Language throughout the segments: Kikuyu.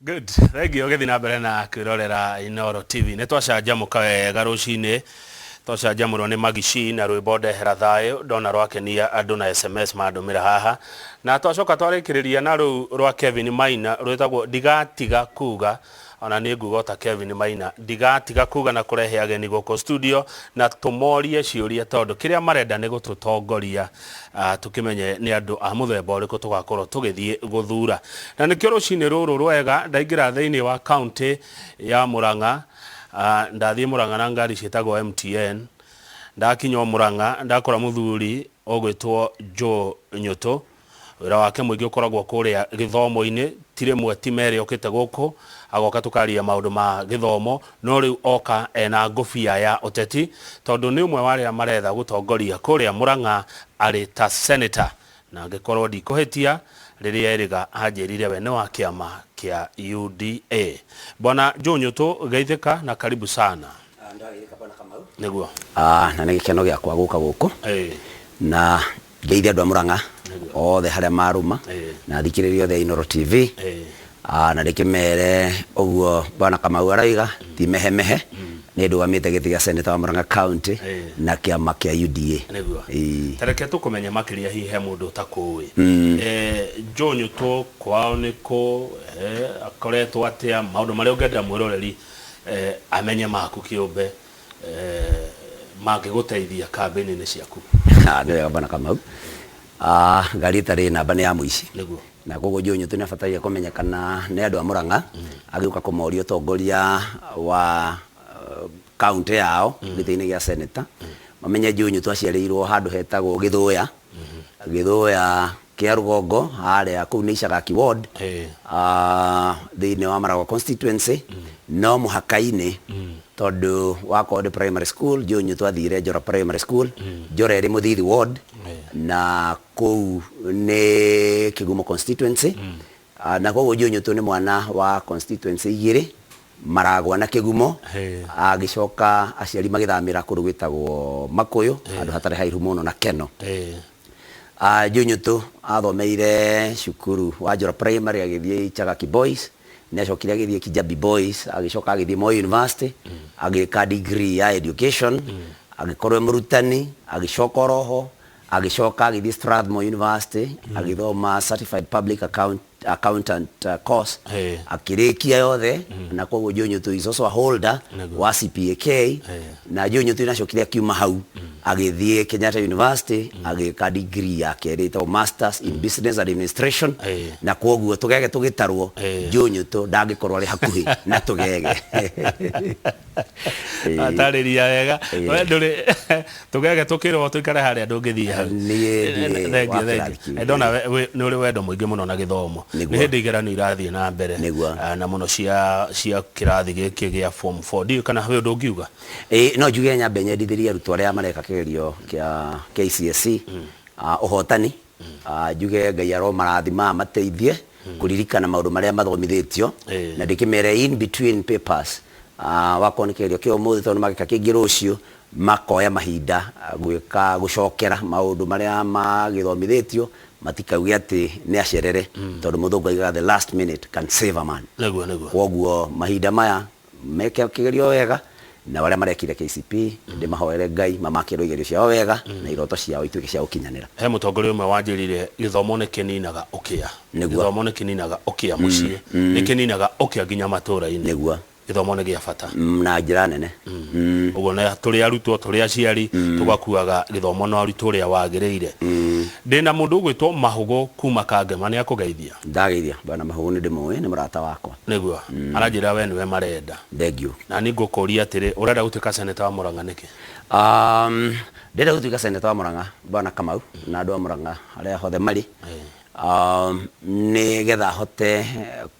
Good. Thengiũ ũgĩthiĩ na mbere na kwĩrorera Inooro TV. Nĩ twacanjamũka wega rũcinĩ, twacanjamũrwo nĩ Magishi na rwĩmbo Ndehera Thayũ, ndona rwakenia andũ na SMS mandũmĩra haha. Na twacoka twarĩkĩrĩria na rũu rwa Kevin Maina rwĩtagwo Ndigatiga Kuga. Ona niĩ nguga ota Kevin Maina, ndigatiga kuga na kũrehe ageni gũkũ studio na tũmorie ciũria tondũ kĩrĩa marenda nĩ gũtũtongoria tũkĩmenye nĩ andũ a mũthemba ũrĩkũ tũgakorwo tũgĩthiĩ gũthura. Na nĩkĩo rũcinĩ rũrũ rwega ndaingĩra thĩinĩ wa county ya Murang'a, ndathiĩ Murang'a na ngari ciĩtagwo MTN, ndakinya o Murang'a ndakora mũthuri ũgwĩtwo Joe Nyũtũ. Wĩra wake mũingĩ ũkoragwo kũrĩa gĩthomo-inĩ, ti rĩmwe ti merĩ okĩte gũkũ, agoka tũkaria maũndũ ma gĩthomo, no rĩu oka ena ngũbia ya ũteti, tondũ nĩ ũmwe wa arĩa maretha gũtongoria kũrĩa Mũrang'a arĩ ta senator. Na angĩkorwo ndikũhĩtia, rĩrĩa erĩga anjĩrire we nĩ wa kĩama kĩa UDA. Bwana Joe Nyũtũ, geithĩka na karibu sana. Ndagĩrĩka Bwana Kamau. Nĩguo. Na nĩ gĩkeno gĩakwa gũka gũkũ. Na ngeithie andũ a Murang'a othe harĩa marũma na athikĩrĩria othe a Inooro TV. Na ndĩkĩmere ũguo Bwana Kamau arauga ti mehemehe, nĩ ndũgamĩte gĩtĩ gĩa Senator wa Murang'a County na kĩama kĩa UDA. Nĩguo. Ta reke tũkũmenye makĩria hihi he mũndũ ũtakũĩ. Joe Nyũtũ kwao nĩ kũ, akoretwo atĩa, maũndũ marĩa ũngĩenda mwĩroreri amenye maku kĩũmbe. Mangĩgũteithia kambĩini-inĩ ciaku? Nĩ wega Bwana Kamau. Ah, ngari ĩtarĩ namba nĩ ya mũici. Nĩguo. Na koguo Joe Nyutu nĩ abataire kũmenyekana nĩ andũ a Murang'a agĩũka kũmoria ũtongoria wa kaũntĩ yao gĩtĩ-inĩ gĩa senator. Mamenye Joe Nyutu aciarĩirwo handũ hetagwo Gĩthũya. Gĩthũya kĩa rũgongo harĩa kũu nĩ Icagaki ward thĩinĩ wa Maragwa constituency no mũhaka-inĩ tondũ wakorwo ndĩ primary school Joe Nyutu athire Njora primary school Njora ĩrĩ Mũthithi ward na kũu nĩ Kĩgumo constituency. Na koguo Joe Nyutu nĩ mwana wa constituency igĩrĩ Maragwa na Kĩgumo, agĩcoka aciari magĩthamĩra kũndũ gwĩtagwo Makũyũ, handũ hatarĩ haihu mũno na Keno. Joe Nyutu athomeire cukuru wa Njora Primary, agĩthiĩ Ichagaki Boys, nĩ acokire agĩthiĩ Kijabi Boys, agĩcoka agĩthiĩ Moi University, agĩka degree ya education, agĩkorwo e mũrutani, agĩcoka oroho, agĩcoka agĩthiĩ Strathmore University, agĩthoma Certified Public Account, Accountant course. Akĩrĩkia yothe na koguo Joe Nyutu is also a holder wa CPAK. Na Joe Nyutu nĩacokire akiuma hau agĩthiĩ Kenyatta University, agĩka degree ya kerĩ ĩtagwo Masters in Business Administration. Na koguo tũgege tũgĩtarwo, Joe Nyutu ndangĩkorwo arĩ hakuhĩ na tũgege. Atarĩria wega. We ndũrĩ tũgege tũkĩrwo tũikare harĩa ndũngĩthiĩ hau. Niĩ ndirĩ Thengiũ, wa thengiũ. kĩrathi kĩu. Ndona nĩ ũrĩ wendo mũingĩ mũno na gĩthomo. Nĩ hĩndĩ igeranio irathiĩ na mbere. Na mũno cia kĩrathi gĩkĩ gĩa form 4. Ndiũĩ kana kwĩ ũndũ ũngiuga? Ĩĩ no njuge nyambe nyendithĩrie arutwo arĩa mareka kĩgerio kĩa KCSE ũhotani. Njuge Ngai aromarathima amateithie kũririkana maũndũ marĩa mathomithĩtio. Na ndĩkĩmere in between papers, wakorwo nĩ kĩgerio kĩa ũmũthĩ tondũ nĩmageka kĩngĩ rũciũ, makoya mahinda gwĩka gũcokera maũndũ marĩa magĩthomithĩtio, matikauge atĩ nĩ acerere, tondũ mũthũngũ augaga the last minute can save a man. Nĩguo, nĩguo. Kwoguo mahinda maya meke kĩgerio wega, na arĩa marekire KCPE ndĩmahoere Ngai mamakĩrwo igerio ciao wega na iroto ciao ituĩke cia gũkinyanĩra. He mũtongoria ũmwe wanjĩrire gĩthomo nĩ kĩninaga ũkĩa. Nĩguo. Gĩthomo nĩ kĩninaga ũkĩa mũciĩ, nĩ kĩninaga ũkĩa nginya matũra-inĩ. Nĩguo. Gĩthomo nĩ gĩa bata. Na njĩra nene. Ũguo na tũrĩ arutwo, tũrĩ aciari, tũgakuaga gĩthomo na ũritũ ũrĩa wagĩrĩire. Ndĩna mũndũ ũgwĩtwo Mahũgũ kuma Kangema, nĩ akũgeithia. Ndageithia Bwana Mahũgũ, nĩ ndĩmũĩ, nĩ mũrata wakwa. Nĩguo. Aranjĩra we nĩwe marenda. Thengiũ. Na niĩ ngũkũria atĩrĩ, ũrenda gũtuĩka senator wa Murang'a nĩkĩ? Ndĩrenda gũtuĩka senator wa Murang'a, Bwana Kamau, na andũ a Murang'a arĩa othe marĩ, nĩ getha hote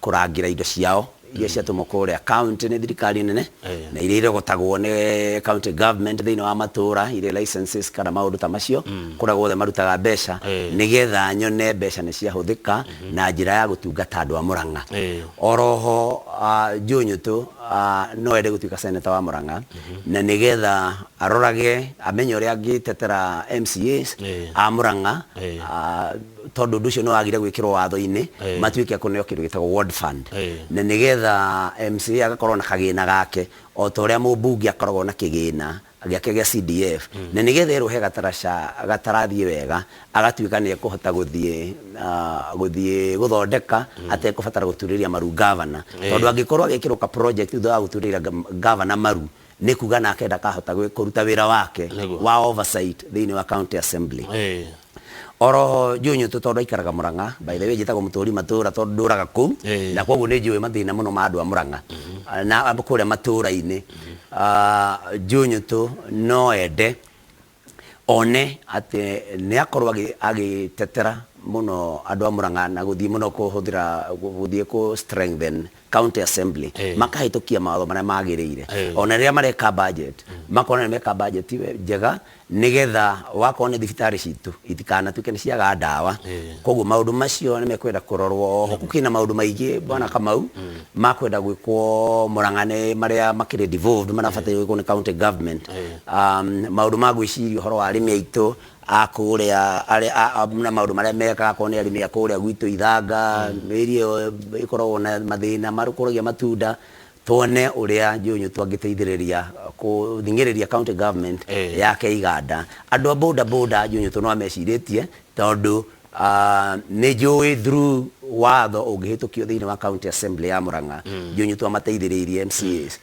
kũrangĩra indo ciao iria ciatũmwo kũrĩa county nĩ thirikari nene na iria irogotagwo nĩ county government thĩinĩ wa matũra, irĩ licenses kana maũndũ ta macio, kũrĩa guothe marutaga mbeca, nĩgetha nyone mbeca nĩ ciahũthĩka na njĩra ya gũtungata andũ a Murang'a. Oroho Joe Nyutu no ende gũtuĩka senator wa Murang'a na nĩgetha arorage amenye ũrĩa angĩtetera MCAs a Murang'a. Tondũ ũndũ ũcio nĩ wagire gwĩkĩrwo watho-inĩ, matuĩke a kũneo kĩndũ gĩtagwo ward fund, na nĩgetha MCA agakorwo na kagĩna gake o ta ũrĩa mũmbunge akoragwo na kĩgĩna gĩake gĩa CDF, na nĩgetha erwo he gataraca gatarathiĩ wega, agatuĩka nĩ ekũhota gũthiĩ gũthiĩ gũthondeka atekũbatara gũturĩria maru gavana, tondũ angĩkorwo agekĩrwo ka project thutha wa gũturĩria gavana maru, nĩ kuga nake ndakahota kũruta wĩra wake wa oversight thĩinĩ wa county assembly. Oroho Njunyutu, tondũ aikaraga Murang'a, by the way njĩtagwo mũtũri matũra tondũ ndũraga kũu, na koguo nĩ njũĩ mathĩna mũno ma andũ a Murang'a na kũrĩa matũra-inĩ. Njunyutu no ende one atĩ nĩ akorwo agĩtetera mũno andũ a Murang'a na gũthiĩ mũno kũhũthĩra gũthiĩ kũ strengthen county assembly, makahĩtũkia mawatho marĩa magĩrĩire, ona rĩrĩa mareka budget makona nĩ meka budget njega, nĩgetha wakorwo nĩ thibitarĩ citũ itikanatuĩke nĩ ciaga ndawa. Koguo maũndũ macio nĩ mekwenda kũrorwo. Oho gũkĩrĩ na maũndũ maingĩ, bwana Kamau, makwenda gwĩkwo Murang'a, nĩ marĩa makĩrĩ devolved, marabataire gwĩkwo nĩ county government. Maũndũ ma gwĩciria ũhoro wa arĩmi aitũ a kũrĩa arĩa na maũndũ marĩa mekaga, akorwo nĩ arĩmi a kũrĩa gwitũ Ithanga, area ĩyo ĩkoragwo na mathĩna makũragia matunda, tuone ũrĩa Njunyutu angĩteithĩrĩria kũthing'ĩrĩria county government yake iganda. Andũ a boda boda, Njunyutu no amecirĩtie, tondũ nĩ njũĩ through watho ũngĩhĩtũkio thĩinĩ wa county assembly ya Murang'a, Njunyutu amateithĩrĩirie MCAs.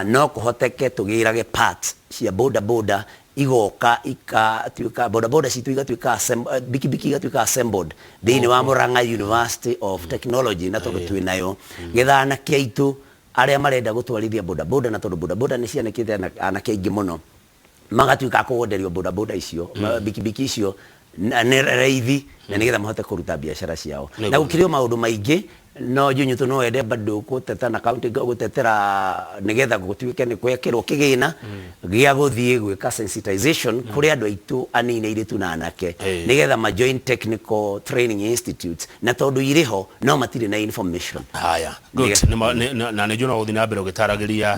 No kũhoteke tũgĩrage parts cia boda boda igoka ikatuĩka boda boda citũ igatuĩka bikibiki igatuĩka assembled thĩinĩ wa Murang'a University of Technology, na tondũ twĩ nayo, getha anake aitũ arĩa marenda gũtwarithia boda boda, na tondũ boda boda nĩ cianĩkĩte anake aingĩ mũno, magatuĩka a kũwenderio boda boda icio, bikibiki icio nĩ raithi, na nĩgetha mahote kũruta biacara ciao. Na gũkĩrĩ o maũndũ maingĩ, no Njunyutu no ende bado gũteta na county gũtetera nĩgetha gũtuĩke nĩ gwekĩrwo kĩgĩna gĩa gũthiĩ gwĩka sensitization kũrĩ andũ aitũ anini, airĩtu na anake, nĩgetha ma join technical training institutes, na tondũ irĩ ho no matirĩ na information. Haya, good. Na nĩ njũĩ no gũthiĩ na mbere ũgĩtaragĩria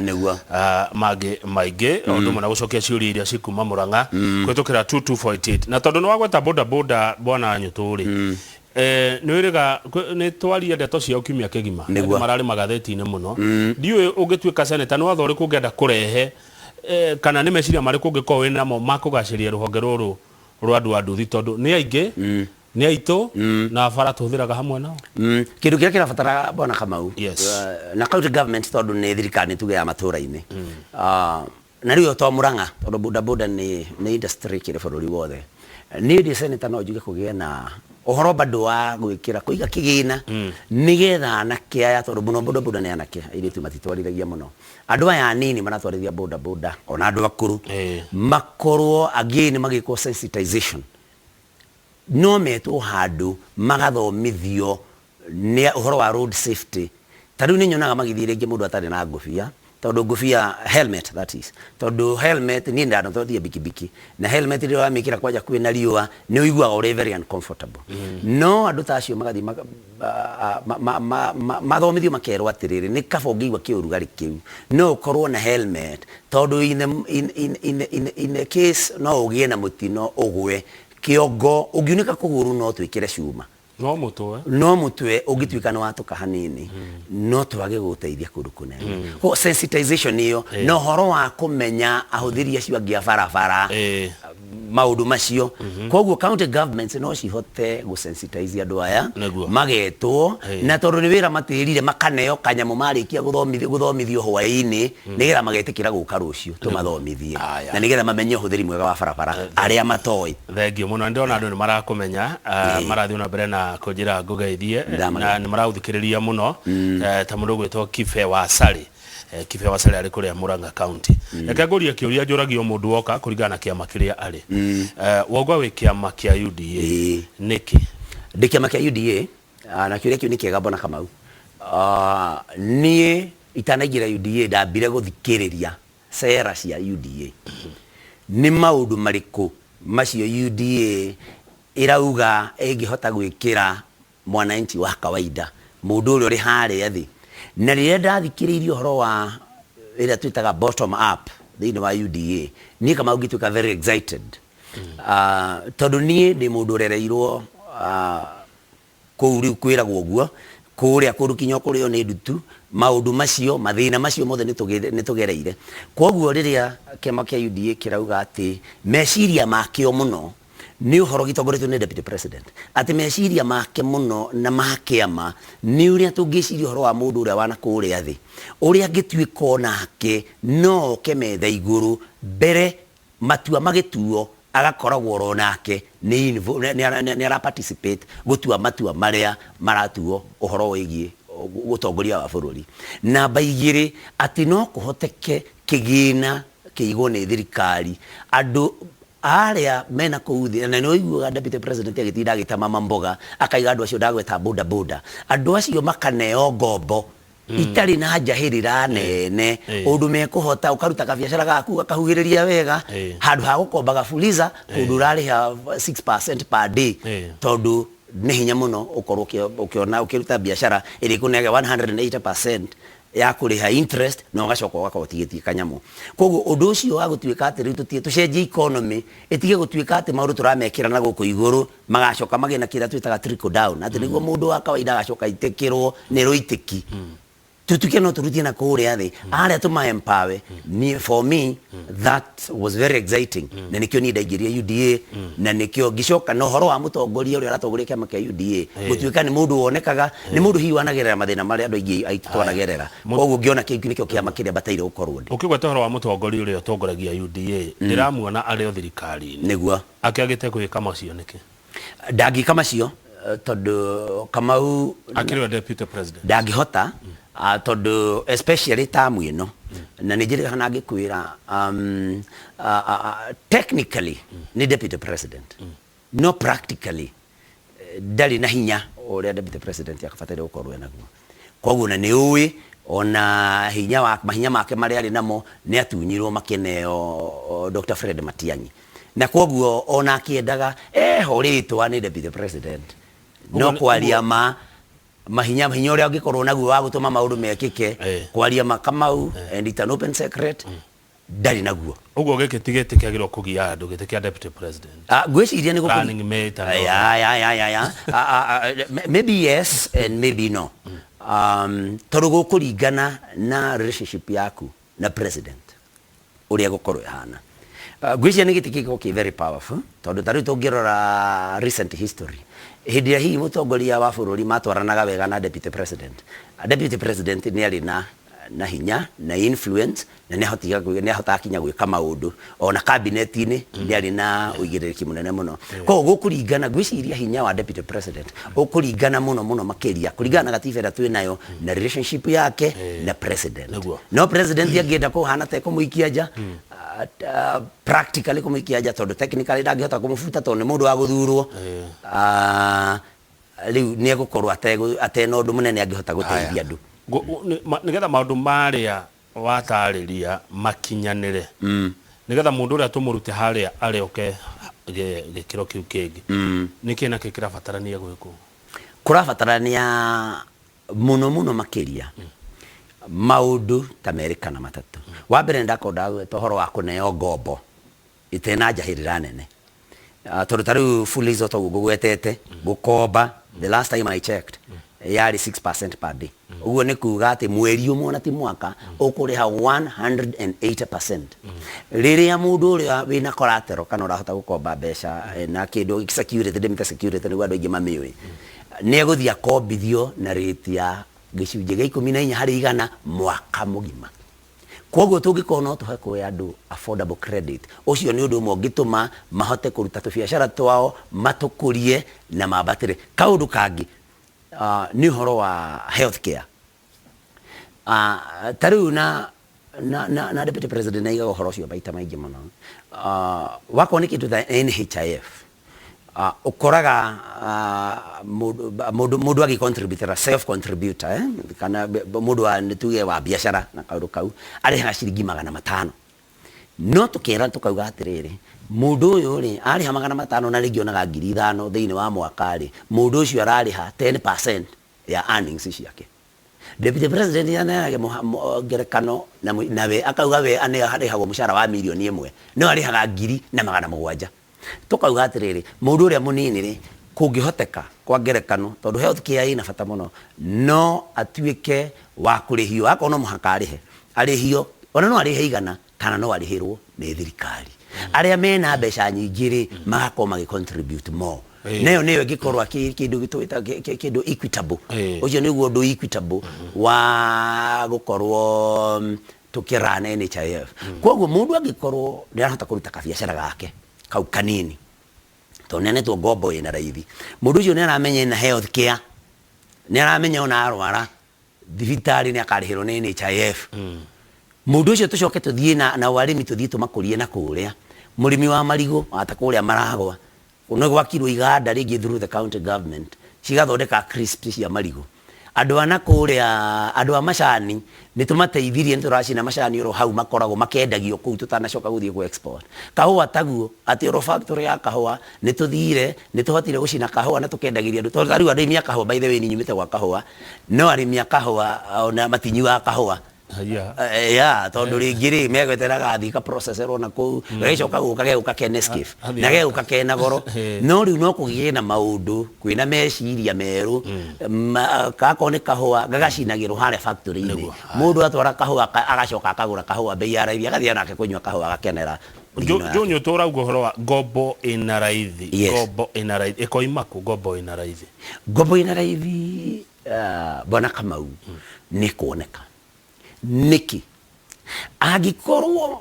mangĩ maingĩ, o ũndũ ũmwe na gũcokia ciũria iria cikuma Murang'a kũhĩtũkĩra 2248. Na tondũ nĩ wagweta boda boda, bwana Nyũtũ rĩ, nĩ wĩrĩga nĩ twaria ndeto ciao kiumia kĩgima. Andũ mararĩ magathĩti-inĩ mũno. Ndiũĩ ũngĩtuĩka senator, nĩ watho ũrĩkũ ũngĩenda kũrehe, kana nĩ meciria marĩkũ ũngĩkorwo wĩ namo ma kũgacĩria rũhonge rũrũ rwa andũ a nduthi, tondũ nĩ aingĩ, nĩ aitũ, na bara tũhũthĩraga hamwe nao? Kĩndũ kĩrĩa kĩrabatara, bwana Kamau, na county government, tondũ nĩ thirikari nĩ tuge ya matũra-inĩ, na rĩu to Murang'a, tondũ boda boda nĩ industry kĩrĩ bũrũri wothe, niĩ ndĩ senator no njuge kũgĩe na ũhoro bado wa gwĩkĩra kũiga kĩgĩna, nĩgetha anake aya, tondũ mũno boda boda nĩ anake, airĩtu matitwarithagia mũno, andũ aya anini maratwarithia boda boda, ona andũ akũrũ, makorwo again magĩkwo sensitization. No metwo handũ magathomithio nĩ ũhoro wa road safety. Ta rĩu nĩ nyonaga magĩthiĩ rĩngĩ mũndũ atarĩ na ngũbia, tondũ ngũbia, helmet that is, tondũ helmet, niĩ ndanatwarithia bikibiki na helmet, rĩrĩa wamĩkĩra kwanja kwĩna riũa nĩ ũiguaga ũrĩ very uncomfortable. No andũ ta acio magathiĩ mathomithio, makerwo atĩrĩrĩ, nĩ kaba ũngĩigua kĩũrugarĩ kĩu no ũkorwo na helmet, tondũ in the case no ũgĩe na mũtino, ũgwe kĩongo, ũngiunĩka kũgũrũ no twĩkĩre cuma. No mũtwe. No mũtwe ũngĩtuĩka nĩ watũka hanini no twage gũgũteithia kũndũ kũnene. Koguo sensitization ĩyo na ũhoro wa kũmenya ahũthĩri acio angĩ a barabara, maũndũ macio. Koguo county governments no cihote gũ-sensitize andũ aya. Magetwo, na tondũ nĩ wĩra matĩrire, makaneo kanyamũ marĩkia gũthomithio hwaĩ-inĩ, nĩgetha magetĩkĩra gũka rũciũ tũmathomithie, na nĩgetha mamenye ũhũthĩri mwega wa barabara arĩa matoĩ. Thengiũ mũno. Nĩ ndĩrona andũ nĩ marakũmenya, marathiĩ na mbere na kũnjĩra ngũgeithie, na nĩ maraũthikĩrĩria mũno, ta mũndũ ũgwĩtwo Kibe wa Sari. Kibe wa Sari arĩ kũrĩa Murang'a County. Reke ngũrie kĩũria njũragio mũndũ woka kũringana na kĩama kĩrĩa arĩ. Wauga wĩ kĩama kĩa UDA, nĩkĩ? Ndĩ kĩama kĩa UDA, na kĩũria kĩu nĩ kĩega, bwana Kamau. Niĩ itanaingĩra UDA ndambire gũthikĩrĩria cera cia UDA, nĩ maũndũ marĩkũ macio UDA ĩrauga ĩngĩhota gwĩkĩra mwananchi wa kawaida, mũndũ ũrĩa ũrĩ harĩa thĩ. Na rĩrĩa ndathikĩrĩirie ũhoro wa ĩrĩa twĩtaga bottom up thĩinĩ wa UDA, niĩ Kamau ngĩtuĩka very excited, tondũ niĩ ndĩ mũndũ ũrereirwo Kũu rĩu kwĩragwo ũguo, kũrĩa kũndũ kinya ũkũrĩo nĩ ndutu, maũndũ macio, mathĩna macio mothe nĩ tũgereire. Kwoguo rĩrĩa kĩama kĩa UDA kĩrauga atĩ meciria makĩo mũno nĩ ũhoro gĩtongoretio nĩ Deputy President, atĩ meciria make mũno na ma kĩama nĩ ũrĩa tũngĩciria ũhoro wa mũndũ ũrĩa wa na kũrĩa thĩ, ũrĩa angĩtuĩka onake no oke metha igũrũ mbere matua magĩtuo agakoragwo oro nake nĩ nĩ ara participate gũtua matua marĩa maratuo ũhoro wĩgiĩ ũtongoria wa bũrũri. Namba igĩrĩ, atĩ no kũhoteke kĩgĩna kĩigwo nĩ thirikari andũ arĩa mena kũu thĩ, na nĩ ũiguaga Deputy President agĩtinda agĩta mama mboga, akaiga andũ acio ndagweta boda boda, andũ acio makaneo ngombo itarĩ na njahĩrĩra nene, ũndũ mekũhota ũkaruta kabiacara gaku gakahuhĩrĩria wega, handũ ha gũkombaga Fuliza kũndũ ũrarĩha 6% per day, tondũ nĩ hinya mũno ũkorwo ũkĩona ũkĩruta biacara ĩrĩa ĩkũnenge 180% ya kũrĩha interest na ũgacoka ũgakorwo ũtigĩtie kanyamũ. Koguo ũndũ ũcio wa gũtuĩka atĩ rĩu tũcenjie economy ĩtige gũtuĩka atĩ maũndũ tũramekĩra na gũkũ igũrũ, magacoka magĩe na kĩrĩa twĩtaga trickle down, atĩ nĩguo mũndũ wa kawaida agacoka aitĩkĩrwo nĩ rũitĩki. Tũtuĩke no tũrutie na kũrĩa thĩ, arĩa tũma empower. Niĩ, for me that was very exciting, na nĩkĩo niĩ ndaingĩrire UDA, na nĩkĩo ngĩcoka na ũhoro wa mũtongoria ũrĩa ũratongoria kĩama kĩa UDA gũtuĩka nĩ mũndũ wonekaga, nĩ mũndũ hihi wanagerera mathĩna marĩa andũ aingĩ aitũ twanagerera. Koguo ngĩona kĩu nĩkĩo kĩama kĩrĩa bataire gũkorwo ndĩ. Ũkĩgweta ũhoro wa mũtongoria ũrĩa ũtongoragia UDA, ndĩramuona arĩ o thirikari-inĩ. Nĩguo. Akĩagĩte gwĩka macio nĩkĩ? Ndangĩka macio tondũ Kamau akĩrĩ we Deputy President. Ndangĩhota, tondũ especially tamu ĩno, na nĩ njĩrĩga kana ngĩkwĩra, technically nĩ Deputy President, no practically ndarĩ na hinya ũrĩa Deputy President akabataire gũkorwo enaguo. Koguo na nĩ ũĩ ona hinya wa mahinya make marĩa arĩ namo nĩ atunyirwo makĩneo Dr. Fred Matiang'i, na koguo ona akĩendaga eho rĩtwa nĩ Deputy President, no kwaria ma mahinya, hinya ũrĩa angĩkorwo naguo wa gũtũma maũndũ mekĩke, kwaria ma Kamau, and it's an open secret, ndarĩ naguo. Ũguo gĩkĩ ti gĩtĩ kĩagĩrĩirwo kũgia andũ, gĩtĩ kĩa Deputy President. Ngwĩciria nĩ Running mate and all Ya. Maybe yes and maybe no, tondũ gũkũringana na relationship yaku na president ũrĩa gũkorwo ĩhana. Ngwĩciria nĩ gĩtĩ kĩngĩkorwo kĩ very powerful, tondũ ta rĩu tũngĩrora recent history, hĩndĩ ĩrĩa hihi mũtongoria wa bũrũri matwaranaga wega na Deputy President, Deputy President nĩ arĩ na hinya na influence na nĩ ahotaga kinya gwĩka maũndũ, ona cabinet-inĩ nĩ arĩ na ũigĩrĩrĩki mũnene mũno. Koguo gũkũringana, ngwĩciria hinya wa Deputy President ũkũringana mũno mũno makĩria kũringana na gatiba ĩrĩa twĩ nayo na relationship yake na president. No president angĩenda kũhana ta ekũmũikia nja, practically kũmũikia nja, tondũ technically ndangĩhota kũmũbuta tondũ nĩ mũndũ wa gũthurwo, rĩu nĩ egũkorwo atena ũndũ mũnene angĩhota gũteithia andũ. Nĩgetha maũndũ marĩa watarĩria makinyanĩre, nĩgetha mũndũ ũrĩa tũmũrute harĩa arĩ oke gĩkĩro kĩu kĩngĩ, nĩkĩ nakĩ kĩrabatarania gwĩkwo? Kũrabatarania mũno mũno makĩria maũndũ ta merĩ kana matatũ. Wa mbere, nĩ ndakorwo ndagweta ũhoro wa kũneo ngombo ĩtena njahĩrĩra nene, tondũ ta rĩu Fuliza toguo ngũgwetete gũkomba, the last time I checked yarĩ 6% per day. Ũguo nĩ kuga atĩ mweri ũmwe na ti mwaka ũkũrĩha 180%. Rĩrĩa mũndũ ũrĩa wĩna collateral kana ũrahota gũkomba mbeca na kĩndũ security, ndĩmĩte security nĩguo andũ aingĩ mamĩũĩ, nĩ egũthiĩ akombithio na rate ya 14% mwaka mũgima. Koguo tũngĩkorwo no tũhe kũhe andũ affordable credit, ũcio nĩ ũndũ ũmwe ũngĩtũma mahote kũruta tũbiacara twao, matũkũrie na mambatĩre. Kaũndũ kangĩ nĩ ũhoro wa health care. Ta rĩu na Deputy President nĩ aigaga ũhoro ũcio maita maingĩ mũno. Wakorwo nĩ kĩndũ ta NHIF, ũkoraga mũndũ agĩ contribute, self contributor, kana mũndũ wa nĩ tuge wa biacara na kaũndũ kau arĩhaga ciringi 500, no tũkera tũkauga atĩrĩrĩ, mũndũ ũyũ rĩ arĩha 500 na rĩngĩ onaga 5,000 thĩinĩ wa mwaka rĩ, mũndũ ũcio ararĩha 10% ya earnings ciake. Deputy President aneanage ngerekano na we akauga we arĩhagwo mũcara wa 1 million no arĩhaga 1,700. Tũkauga atĩrĩrĩ, mũndũ ũrĩa mũnini rĩ Kũngĩhoteka, kwa ngerekano, tondũ health care ĩna bata mũno, no atuĩke wa kũrĩhio, akorwo no mũhaka arĩhe, arĩhio, ona no arĩhe igana kana no arĩhĩrwo nĩ thirikari. Arĩa mena mbeca nyingĩ rĩ, magakorwo magĩ contribute more. Nayo nĩyo ĩngĩkorwo kĩndũ tũgĩta kĩndũ equitable. Ũcio nĩguo ũndũ equitable wa gũkorwo tũkĩ run NHIF. Koguo mũndũ angĩkorwo nĩ arahota kũruta kabiacara gake kau kanini, tondũ nĩ anetwo ngombo ĩna raithi, mũndũ ũcio nĩ aramenya ena health care, nĩ aramenya ona arwara thibitarĩ nĩ akarĩhĩrwo nĩ NHIF. Mũndũ ũcio tũcoke tũthiĩ na arĩmi, tũthiĩ tũmakũrie na kũrĩa mũrĩmi wa marigũ ata kũrĩa Maragwa, nĩ gwakirwo iganda rĩngĩ through the county government cigathondeka crisps cia marigũ. Andũ a na kũrĩa, andũ a macani, nĩ tũmateithirie, nĩ tũracina macani oro hau, makoragwo makendagio kũu tũtanacoka gũthiĩ kũ export. Kahũa taguo, atĩ oro factory ya kahũa nĩ tũthire, nĩ tũhotire gũcina kahũa na tũkendagĩria andũ, tondũ ta rĩu arĩmi a kahũa, by the way, niĩ nyumĩte gwa kahũa, no arĩmi a kahũa ona matinyuaga kahũa. Ya, tondũ rĩngĩ rĩ, megwetera gathiĩ ka processerwo na kũu, gagĩcoka gũka gegũka ke Nescafe na gegũka kena goro. No rĩu no kũgĩe na maũndũ, kwĩna meciria merũ, akorwo nĩ kahũa gagacinagĩrwo harĩa factory-inĩ, mũndũ atwara kahũa agacoka akagũra kahũa bei ya raithi, agathiĩ nake kũnyua kahũa agakenera thigino yake. Jũnyũ, tũrauga ũhoro wa ngombo ĩna raithi. Ngombo ĩna raithi ĩkoima kũ? Ngombo ĩna raithi. Ngombo ĩna raithi, bwana Kamau, nĩ kuoneka nĩkĩ angĩkorwo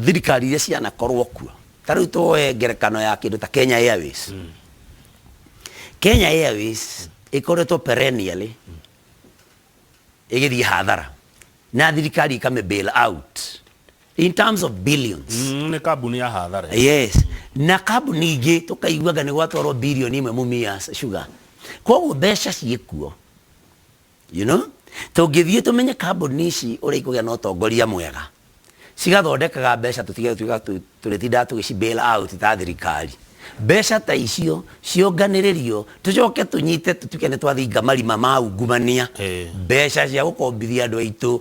thirikari iria cianakorwo kuo, ta rĩu tuoe ngerekano ya kĩndũ ta Kenya Airways. Kenya Airways ĩkoretwo perennially ĩgĩthiĩ hathara na thirikari ikame bail out in terms of billions. Nĩ kambuni ya hathara. Yes, na kambuni ingĩ tũkaiguaga nĩ gwatwarwo 1 billion Mumias Sugar. Koguo mbeca ciĩkuo. Tũngĩthiĩ tũmenye kambuni ici ũrĩa ikũgĩa na ũtongoria mwega, cigathondekaga mbeca, tũtige gũtuĩka tũrĩtindaga tũgĩci bail out ta thirikari. Mbeca ta icio cionganĩrĩrio, tũcoke tũnyite, tũtuĩke nĩ twathinga marima ma ungumania, mbeca cia gũkombithia andũ aitũ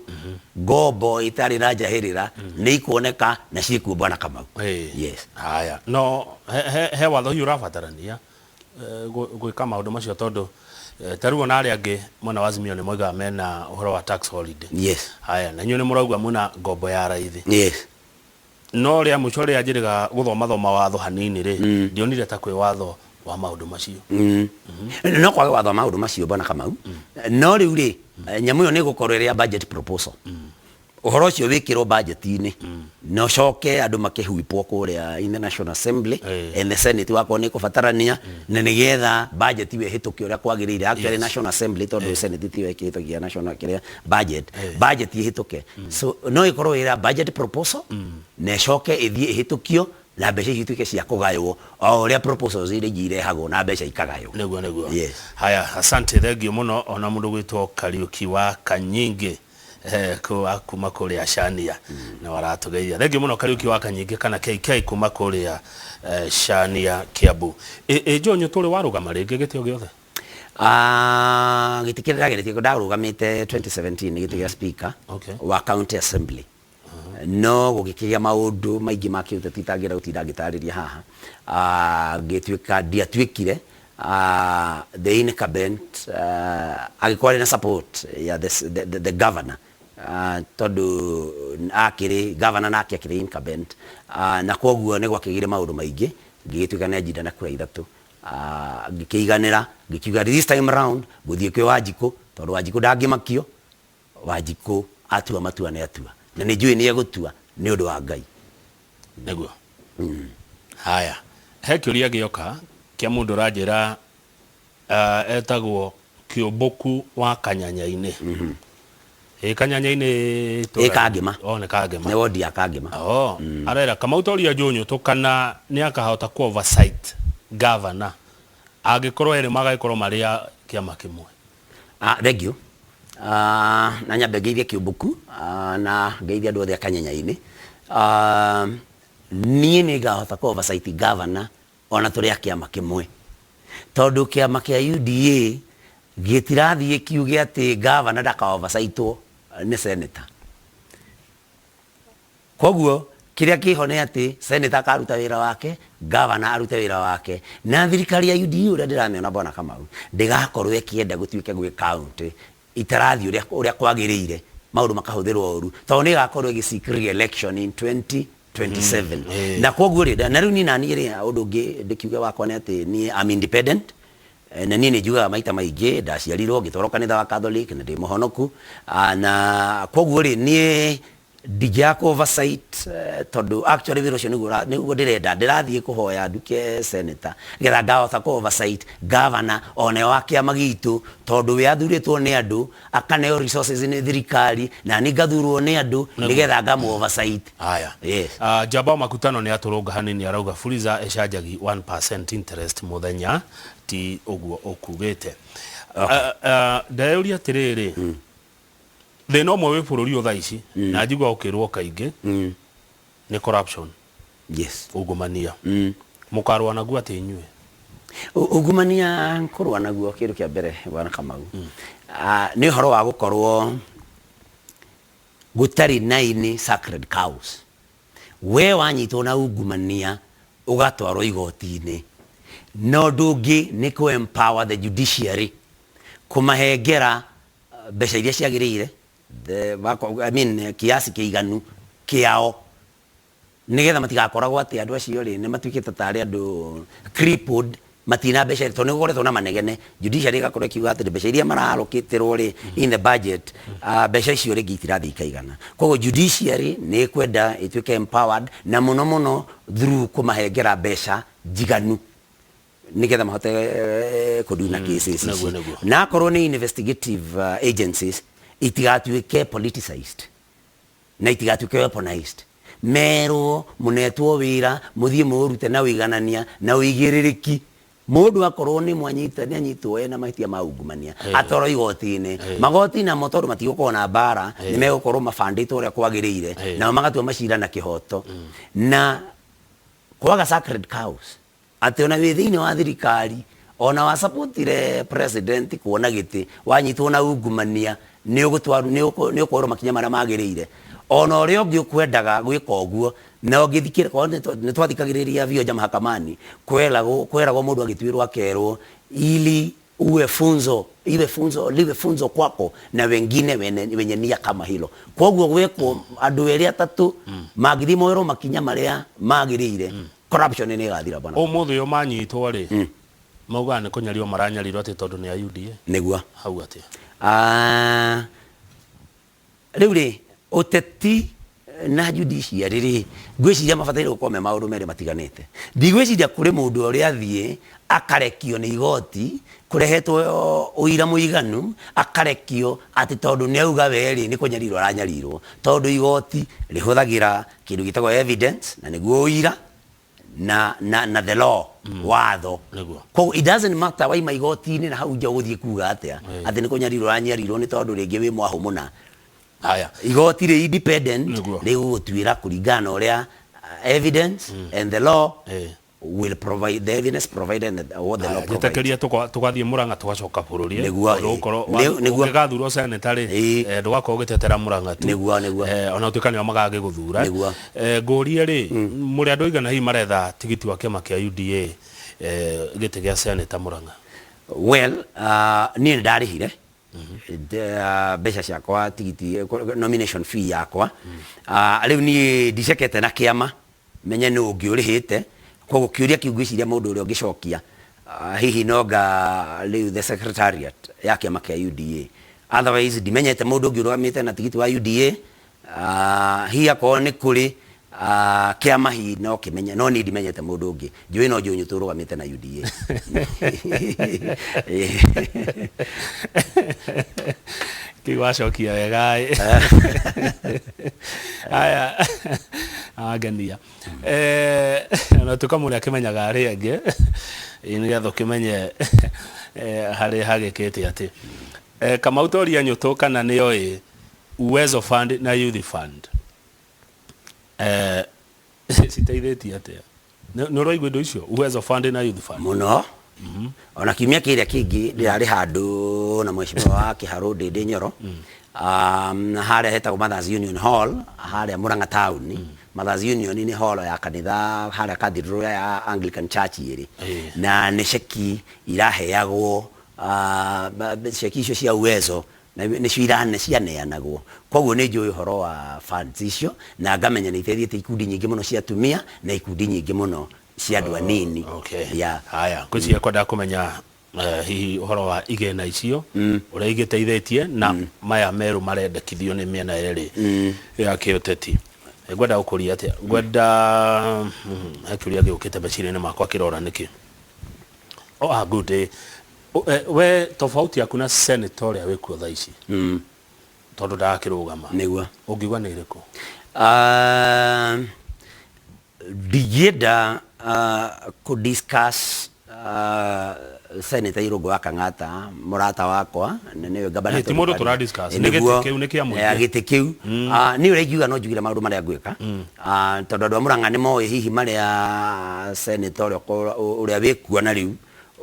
ngombo ĩtarĩ na njahĩrĩra nĩ ikuoneka na ciĩkuo, bwana Kamau. Yes. Haya, no he watho hihi ũrabatarania gwĩka maũndũ macio? Tondũ ta rĩu ona arĩa angĩ mwena wa Azimio nĩ moigaga mena ũhoro wa tax holiday. Haya, na inyuĩ nĩ mũrauga mwĩna ngombo ya raithi. No rĩa mũico rĩrĩa njĩrĩga gũthoma thoma watho hanini rĩ, ndionire ta kwĩ watho wa maũndũ macio. No kwage watho wa maũndũ macio, bwana Kamau, no rĩu rĩ, nyamũ ĩyo nĩ ĩgũkorwo ĩrĩ ya budget proposal. Ũhoro ũcio wĩkĩrwo budget-inĩ na ũcoke andũ makĩhuipwo kũrĩa in the National Assembly and the Senate, wakorwo nĩ ĩkũbatarania, na nĩgetha budget ĩyo ĩhĩtũke ũrĩa kwagĩrĩire. Actually, National Assembly, tondũ Senate tiyo ĩkĩhĩtũkia national kĩrĩa budget ĩhĩtũke. So no ĩkorwo ĩrĩ ya budget proposal na ĩcoke ĩthiĩ ĩhĩtũkio na mbeca icio ituĩke cia kũgaywo o ũrĩa proposals iria ingĩ irehagwo na mbeca ikagaywo. Nĩguo. Haya, asante, thengio mũno. Ona mũndũ gwĩtwo Kariũki wa Kanyingĩ, wa kuma kũrĩa Shania, na waratũgeithia. Thengio mũno, Kariũki wa Kanyingĩ kana KK kuma kũrĩa Shania, Kiambu. Ĩ Njonyo, tũrĩ warũgama rĩngĩ gĩtĩ o gĩothe? Ah, gĩtĩ kĩrĩa ndageretie, ndarũgamĩte 2017 gĩtĩ gĩa speaker wa county assembly, no gũgĩkĩgĩa maũndũ maingĩ ma kĩũteti itangĩenda gũtinda ngĩtarĩria haha. Ah, ngĩtuĩka ndiatuĩkire the incumbent, agĩkorwo arĩ na support ya the governor, tondũ akĩrĩ governor nake akĩrĩ incumbent, na koguo nĩ gwakĩgĩire maũndũ maingĩ, ngĩgĩtuĩka nĩ anjinda na kura ithatũ. Ngĩkĩiganĩra, ngĩkiuga this time round ngũthiĩ kwĩ Wanjikũ, tondũ Wanjikũ ndangĩmakio. Wanjikũ atua matua nĩ atua, na nĩ njũĩ nĩ egũtua nĩ ũndũ wa Ngai. Nĩguo. Haya, he kĩũria gĩoka kĩa mũndũ ũranjĩra, etagwo Kĩũmbũku wa Kanyanya-inĩ. Ĩ Kanyanya-inĩ? Ĩ Kangĩma. O nĩ Kangĩma. Nĩ wondi ya Kangĩma. Oh, arera Kamau toria Njũnyũtũ kana nĩ akahota ku oversight governor angĩkorwo erĩ magagĩkorwo marĩ a kĩama kĩmwe. Ah, thank you. Na nyambe ngeithie Kĩũmbũku, na ngeithie andũ othe a Kanyanya-inĩ. Niĩ nĩ ngahota kũ oversight governor ona tũrĩ a kĩama kĩmwe, tondũ kĩama kĩa UDA gĩtirathiĩ kiuge atĩ governor ndaka oversightwo nĩ senator. Koguo Kĩrĩa kĩho nĩ atĩ senator akaruta wĩra wake, governor arute wĩra wake, na thirikari ya UDA ũrĩa ndĩramĩona bwana Kamau ndĩgakorwo ĩkĩenda gũtuĩke gwĩ county itarathiĩ ũrĩa ũrĩa kwagĩrĩire, maũndũ makahũthĩrwo ũru, tondũ nĩ ĩgakorwo ĩgĩ seek re-election in 2027. Na koguo rĩ, na rĩu niĩ naniĩ rĩ, ũndũ ũngĩ ndĩkiuge wakwa nĩ atĩ niĩ I'm independent. Na niĩ nĩ njugaga maita maingĩ ndaciarirwo ngĩtwarwo kanitha wa Catholic na ndĩ mũhonoku. Na koguo rĩ, niĩ ndingĩaga kũ oversight tondũ actually wĩra ũcio nĩguo nĩguo ndĩrenda. Ndĩrathiĩ kũhoya nduĩke senator nĩgetha ngahota kũ oversight governor one wa kĩama gitũ, tondũ we athurĩtwo nĩ andũ, akaneo resources nĩ thirikari, na niĩ ngathurwo nĩ andũ nĩgetha ngamũ oversight. Haya. Yes. Njamba wa Makutano nĩ atũrũnga hanini, arauga Fuliza ĩcanjagi 1% interest mũthenya, ti ũguo ũkugĩte. Ndeyũria atĩrĩrĩ, thĩna ũmwe wĩ bũrũri ũyũ thaa ici, na njigua ũkĩrwo kaingĩ, nĩ corruption. Ungumania. Mũkarũa naguo atĩ inyuĩ? Ungumania kũrũa naguo kĩndũ kĩa mbere bwana Kamau, nĩ ũhoro wa gũkorwo gũtarĩ na any sacred cows. We wanyitwo na ungumania ũgatwarwo igoti-inĩ. Na ũndũ ũngĩ nĩ kũ empower the judiciary, kũmahengera mbeca iria ciagĩrĩire, I mean kiasi kĩiganu kĩao, nĩgetha matigakoragwo atĩ andũ acio rĩ nĩ matuĩkĩte tarĩ andũ crippled, matina mbeca, tondũ nĩ gũkoretwo na manegene, judiciary ĩgakorwo ĩkiuga atĩ mbeca iria maralokĩtĩrwo rĩ in the budget, mbeca icio rĩngĩ itirathiĩ ikaigana. Koguo judiciary nĩ ĩkwenda ĩtuĩke empowered, na mũno mũno through kũmahengera mbeca njiganu nĩgetha mahote kũduna cases ici. Na akorwo nĩ investigative agencies itigatuĩke politicized na itigatuĩke weaponized, merwo mũnetwo wĩra mũthiĩ mũũrute na ũiganania na ũigĩrĩrĩki. Mũndũ akorwo nĩ mwanyita, nĩ anyitwo ena mahĩtia ma ungumania, atwarwo igoti-inĩ. Magoti namo tondũ matigũkorwo na mbara, nĩ megũkorwo mabandĩtwo ũrĩa kwagĩrĩire, nao magatua macira na kĩhoto. Na kwaga sacred cows, atĩ ona wĩ thĩinĩ wa thirikari, ona wa supportire president kuona gĩtĩ, wanyitwo na ungumania, nĩ ũgũtwarwo, nĩ ũkuoerwo makinya marĩa magĩrĩire. Ona ũrĩa ũngĩ ũkwendaga gwĩka ũguo, na ũngĩthikĩrĩria, korwo nĩ twathikagĩrĩria Vioja Mahakamani, kweragwo kweragwo mũndũ agĩtuĩrwo akerwo ili uwe funzo, iwe funzo, liwe funzo kwako na wengine wenye nia kama hilo. Koguo gwekwo andũ erĩ atatũ mangĩthiĩ moerwo makinya marĩa magĩrĩire, corruption nĩ ĩgathira bwana. Ũmũthĩ ũyũ manyitwo rĩ, maugaga nĩ kũnyarirwo maranyarirwo atĩ tondũ nĩ a UDA. Nĩguo. Hau atĩa? Rĩu rĩ, ũteti na judiciary rĩ, ngwĩciria mabataire gũkorwo me maũndũ merĩ matiganĩte. Ndigwĩciria kũrĩ mũndũ ũrĩa athiĩ akarekio nĩ igoti kũrehetwo ũira mũiganu, akarekio atĩ tondũ nĩ auga we rĩ nĩ kũnyarirwo aranyarirwo, tondũ igoti rĩhũthagĩra kĩndũ gĩtagwo evidence, na nĩguo ũira, na the law, watho. Koguo it doesn't matter waima igoti-inĩ na hau nja ũgũthiĩ kuga atĩa atĩ nĩ kũnyarirwo ũranyarirwo nĩ tondũ rĩngĩ wĩ mwahũ mũna. Igoti rĩ independent, rĩgũgũtuĩra kũringana na ũrĩa evidence and the law will provide, the evidence provided and what the law provides. Njĩtĩkĩrie tũgathiĩ Murang'a tũgacoka bũrũri. Tondũ ũkorwo ũngĩgathurwo senator rĩ, ndũgakorwo ũgĩtetera Murang'a tu. Nĩguo. Ona gũtuĩka nĩo magagĩgũthura. Ngũrie rĩ, mũrĩ andũ aigana hihi maretha tigiti wa kĩama kĩa UDA gĩtĩ gĩa senator Murang'a? Well, niĩ nĩ ndarĩhire mbeca ciakwa, tigiti, nomination fee yakwa. Rĩu niĩ ndicekete na kĩama menye nũ ũngĩ ũrĩhĩte, koguo kĩũria kĩu ngwĩciria mũndũ ũrĩa ũngĩcokia hihi nonga rĩu the secretariat ya kĩama kĩa UDA. Otherwise ndimenyete mũndũ ũngĩ ũrũgamĩte na tigiti wa UDA. Hihi akorwo nĩ kũrĩ kĩama hihi no kĩmenye, no niĩ ndimenyete mũndũ ũngĩ. Njũĩ no Njũnyũ tũrũgamĩte na UDA. Kĩu wacokia wega ĩ. Haya, angenia. Ona tuĩka mũndũ akĩmenyaga arĩa angĩ, nĩgetha ũkĩmenye harĩa hagĩkĩte atĩ. Kamau toria Nyũtũ kana nĩoĩ Uwezo Fund na Youth Fund citeithĩtie atĩa? Nĩ ũraigua indo icio, Uwezo Fund na Youth Fund? Mũno. Ona kiumia kĩrĩa kĩngĩ ndĩrarĩ handũ na mheshimiwa wa Kĩharũ Ndĩndĩ Nyoro, harĩa hetagwo Mothers Union Hall, harĩa Murang'a town. Mothers Union nĩ horo ya kanitha harĩa cathedral ya Anglican Church ĩrĩ. Na nĩ ceki iraheagwo, ceki icio cia Uwezo na nĩcio irane cianeanagwo. Koguo nĩ njũĩ ũhoro wa funds icio na ngamenya nĩ iteithĩtie ikundi nyingĩ mũno cia atumia na ikundi nyingĩ mũno cia andũ anini. Okay. Yeah. Haya, ngwĩciria kwendaga kũmenya hihi ũhoro wa igĩna icio ũrĩa igĩteithĩtie na maya merũ marendekithio nĩ mĩena yerĩ ya kĩũteti. Ngwenda gũkũria atĩa? Ngwenda he kĩũria gĩũkĩte meciria-inĩ makwa kĩrora nĩkĩ. Oh, ah, good. We tofauti yaku na senator ũrĩa wĩkuo thaa ici tondũ ndarakĩrũgama Nĩguo. Ũngiuga nĩ ĩrĩkũ? Ndingĩenda kũ discuss Senator Irũngũ wa Kang'ata mũrata wakwa na nĩwe ngabana. Ti mũndũ tũra discuss, nĩ gĩtĩ kĩu nĩ kĩa mũingĩ. Gĩtĩ kĩu niĩ ũrĩa ingiuga no njugire maũndũ marĩa ngwĩka, tondũ andũ a Mũrang'a nĩ moĩ hihi marĩa senator ũrĩa wĩkuo na rĩu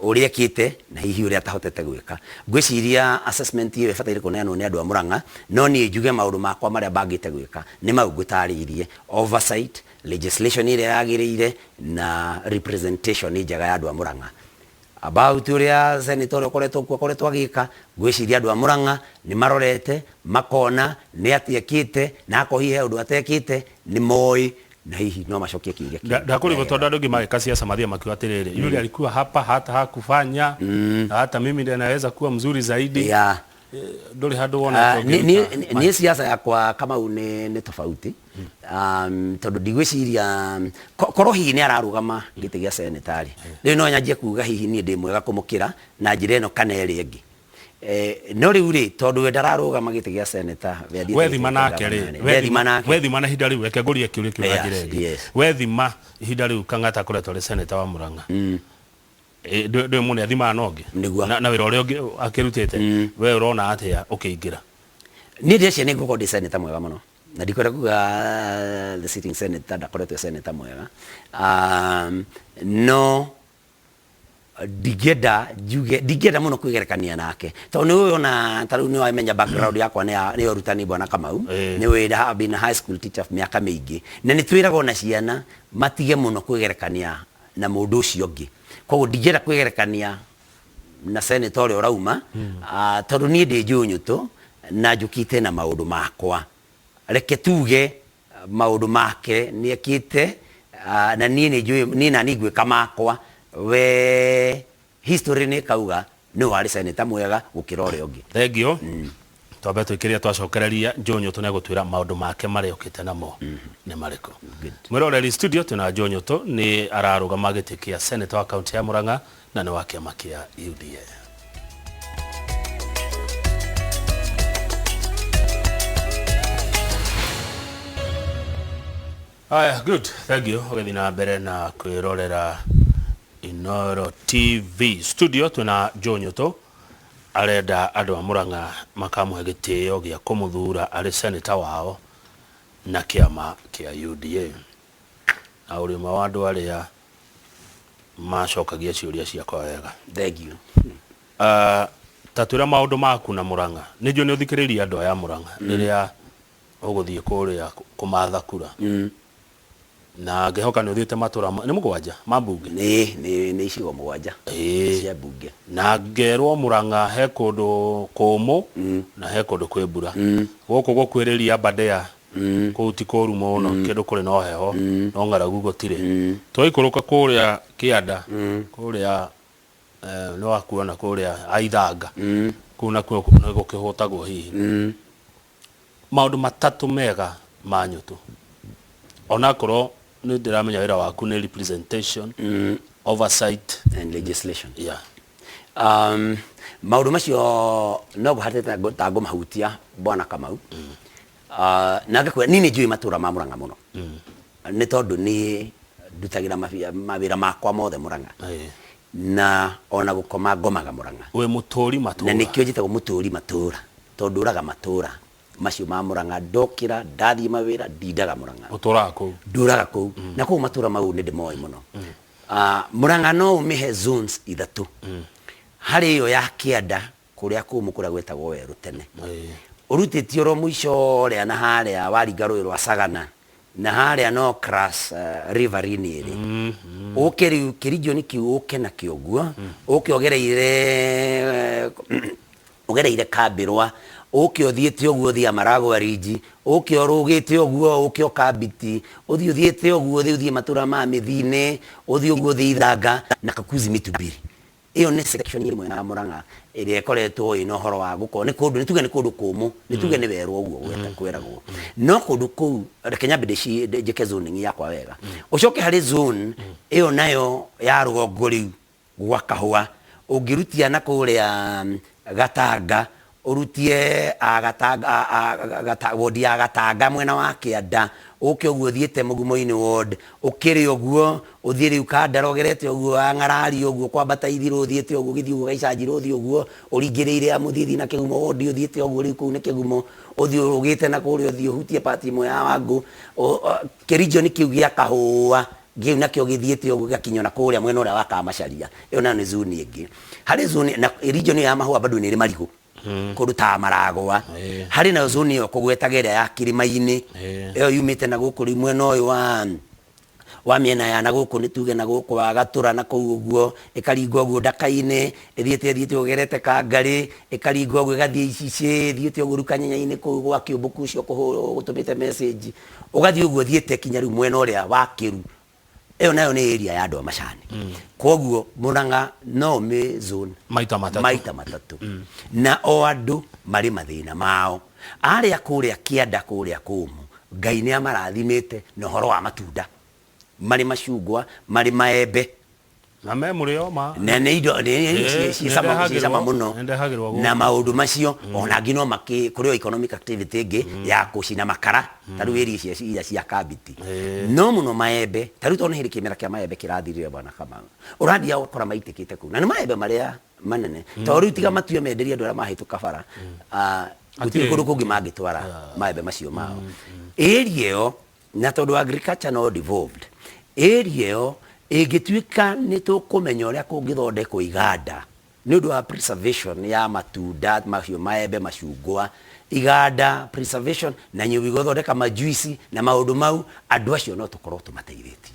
ũrĩa ekĩte na hihi ũrĩa atahotete gwĩka. Ngwĩciria assessment ĩyo ĩbataire kũneanwo nĩ andũ a Mũrang'a, no niĩ njuge maũndũ makwa marĩa bangĩte gwĩka nĩ mau ngũtarĩirie, oversight, legislation ĩrĩa yagĩrĩire na representation njega ya andũ a Mũrang'a. About ũrĩa senator ũrĩa ũkoretwo kuo akoretwo agĩka, ngwĩciria andũ a Mũrang'a nĩ marorete makona nĩ atĩa ekĩte na akorwo hihi he ũndũ atekĩte nĩ moĩ na hihi no macokie kĩũria kĩu. Ndakũrigwo tondũ andũ aingĩ magĩka siasa mathiaga makiuga atĩrĩrĩ, yule alikuwa hapa hata hakufanya na hata mimi ndiye naweza kuwa mzuri zaidi. Ndũrĩ handũ wonete ũngĩruta? Niĩ siasa yakwa Kamau nĩ tofauti, tondũ ndigwĩciria korwo hihi nĩ ararũgama gĩtĩ gĩa senator rĩ, rĩu no nyanjie kuga hihi niĩ ndĩ mwega kũmũkĩra na njĩra ĩno kana ĩrĩa ĩngĩ. No rĩu rĩ, tondũ we ndararũgama gĩtĩ gĩa senator, we athiĩte Wethima gĩtĩ kĩa nake rĩ, gavana rĩ. Wethima nake. Wethima na ihinda rĩu, reke ngũrie kĩũria kĩu na njĩra ĩngĩ. Wethima ihinda rĩu Kang'ata akoretwo arĩ senator wa Murang'a, ndũĩ mũndũ athimaga na ũngĩ? Nĩguo. Na wĩra ũrĩa ũngĩ akĩrutĩte, we ũrona atĩa ũkĩingĩra? Niĩ ndĩreciria nĩ ngũkorwo ndĩ senator mwega mũno, na ndikwenda kuga the sitting senator ndakoretwo e senator mwega, no ndingĩenda njuge, ndingĩenda mũno kwĩgerekania nake tondũ nĩ ũĩ ona ta rĩu nĩ wamenya background yakwa nĩ ya ũrutani bwana Kamau. Nĩ ũĩ I have been a high school teacher mĩaka mĩingĩ, na nĩ twĩraga ona ciana matige mũno kwĩgerekania na mũndũ ũcio ũngĩ. Koguo ndingĩenda kwĩgerekania na senator ũrĩa ũrauma, tondũ niĩ ndĩ njũnyũtũ na njũkĩte na maũndũ makwa. Reke tuge maũndũ make nĩ ekĩte, na niĩ nĩ njũĩ, niĩ naniĩ ngwĩka makwa, we history nĩ ĩkauga nũ warĩ senator mwega gũkĩra ũrĩa ũngĩ. Thengiũ. Twambe twĩkĩrĩre twacokereria Njũnyũtũ nĩ egũtwĩra maũndũ make marĩa okĩte namo nĩ marĩkũ. Mwĩroreri studio twĩna Njũnyũtũ nĩ ararũgama gĩtĩ kĩa senator wa kaunti ya Murang'a na nĩ wa kĩama kĩa UDA. Aya, good. Thank you. Ũgĩthiĩ na mbere na kwĩrorera Inooro TV. Studio twĩna Njũnyũtũ arenda andũ a Murang'a makamũhe gĩtĩo gĩa kũmũthura arĩ senator wao na kĩama kĩa UDA. Na ũrĩ ũmwe wa andũ arĩa macokagia ciũria ciakwa wega. Thank you. Ta twĩra maũndũ maku na Murang'a. Nĩ njũĩ nĩ ũthikĩrĩirie andũ aya a Murang'a rĩrĩa ũgũthiĩ kũrĩa kũmatha kura. Na ngĩhoka nĩ ũthiĩte matũra nĩ mũgwanja ma mbunge? Nĩ icigo mũgwanja cia mbunge. Na ngerwo Murang'a he kũndũ kũmũ na he kũndũ kwĩ mbura. Gũkũ gũkuhĩrĩria Aberdare kũu ti kũru mũno, kĩndũ kũrĩ na heho no ng'aragu gũtirĩ. Twaikũrũka kũrĩa kĩanda kũrĩa nĩ wakuona kũrĩa Aithanga kũu nakuo nĩ gũkĩhũtagwo hihi. Maũndũ matatũ mega ma Nyũtũ, onakorwo nĩ ndĩramenya wĩra waku nĩ representation, oversight and legislation. Yeah. Maũndũ macio no ngũhatĩte ta ngũmahutia bwana Kamau. Na ngakwĩra niĩ nĩ njũĩ matũra ma Murang'a mũno, nĩ tondũ niĩ ndutagĩra mawĩra makwa mothe Murang'a, na ona gũkoma ngomaga Murang'a. Wĩ mũtũri matũra. Na nĩkĩo njĩtagwo mũtũri matũra, tondũ ndũraga matũra macio ma Murang'a, ndokĩra ndathiĩ mawĩra ndindaga Murang'a. Ũtũraga kũu? Ndũraga kũu, na kũu matũra mau nĩ ndĩmoĩ mũno. Murang'a no ũmĩhe zones ithatũ. Harĩ ĩyo ya kĩanda kũrĩa kũmũ kũrĩa gwetagwo werũ tene, ũrutĩtie oro mũico ũrĩa na harĩa waringa rũĩ rwa Sagana. Na harĩa no cross riverine ĩrĩ ũke rĩu kĩrijoni kĩu ũke nakĩo ũguo ũke ũgereire ũgereire Kambĩrwa ũke ũthiĩte ũguo ũthiĩ Maragwa Ridge ũke ũrũgĩte ũguo ũke Ũkambiti ũthiĩ ũthiĩte ũguo ũthiĩ ũthiĩ matũra ma Mĩthinĩ ũthiĩ ũguo ũthiĩ Ithanga na Kakuzi Mĩtubiri. Ĩyo nĩ section ĩmwe ya Murang'a ĩrĩa ĩkoretwo ĩna ũhoro wa gũkorwo nĩ kũndũ nĩ tuge nĩ kũndũ kũmũ nĩ tuge nĩ werũ ũguo gweta kwĩragwo no kũndũ kũu reke nyambe njĩke zoning yakwa wega ũcoke harĩ zone ĩyo nayo ya rũgongo rĩu gwa kahũa ũngĩrutia na kũrĩa Gatanga Ũrutie a Gatanga, a, a, gata, ward ya Gatanga mwena wa kĩanda, ũke ũguo ũthiĩte Mũgumo-inĩ ward, ũkĩrĩ ũguo, ũthiĩ rĩu Kandara ũgerete ũguo Ang'arari ũguo kwambata Ithirũ ũthiĩte ũguo ũgĩthiĩ ũguo Gaicanjirũ ũthiĩ ũguo ũringĩrĩire ya Mũthithi na Kĩgumo ward ũthiĩte ũguo rĩu kũu nĩ Kĩgumo, ũthiĩ ũrũgĩte na kũrĩa ũthiĩ ũhutie part ĩmwe ya Wangũ, kĩrijoni kĩu gĩa Kahũa kĩu nakĩo gĩthiĩte ũguo gĩgakinya ona kũrĩa mwena ũrĩa wa Kamacharia, ĩyo nayo nĩ zone ĩngĩ. Harĩ zone na region ĩyo ya mahũa bado nĩ ĩrĩ marigũ kũndũ ta Maragwa. Harĩ nayo zone ĩyo kũgwetaga ĩrĩa ya kĩrĩma-inĩ ĩyo yumĩte na gũkũ rĩu mwena ũyũ wa wa mĩena ya na gũkũ nĩ tuge na gũkũ wa Gatũra na kũu ũguo ĩkaringa ũguo Ndaka-inĩ ĩthiĩte ĩthiĩte ũgerete Kangarĩ ĩkaringa ũguo ĩgathiĩ Icicĩ ĩthiĩte ũguo rĩu Kanyenya-inĩ kũu gwa Kĩũmbũku ũcio ũtũmĩte message ũgathiĩ ũguo ũthiĩte kinya rĩu mwena ũrĩa wa Kĩru ĩyo nayo nĩ area ya andũ a macani koguo Murang'a no ũmĩ zone Maita matatũ. Maita matatũ na o andũ marĩ mathĩna mao arĩa kũrĩa kĩanda kũrĩa kũmũ Ngai nĩ amarathimĩte na ũhoro wa matunda marĩ macungwa marĩ maembe. Na me mũrĩo ma. Na nĩ indo ciĩ cama ciĩ cama mũno. Nĩndehagĩrwo gũkũ. Na maũndũ macio ona angĩ no makĩ kũrĩ o economic activity ĩngĩ ya gũcina makara ta rĩu area icio iria cia Kambiti. No mũno maembe ta rĩu tondũ nĩ hĩndĩ kĩmera kĩa maembe kĩrathirire bwana Kamau. Ũrathiaga ũgakora maitĩkĩte kũu na nĩ maembe marĩa manene. Tondũ rĩu tiga matue menderie andũ arĩa mahĩtũka bara gũtirĩ kũndũ kũngĩ mangĩtwara maembe macio mao. Area ĩyo Na tondũ agriculture no devolved, area ĩyo ĩngĩtuĩka nĩ tũkũmenya ũrĩa kũngĩthondekwo iganda nĩ ũndũ wa preservation ya matunda macio maembe, macungwa, iganda preservation na nyũmba gũthondeka majuici na maũndũ mau, andũ acio no tũkorwo tũmateithĩtie.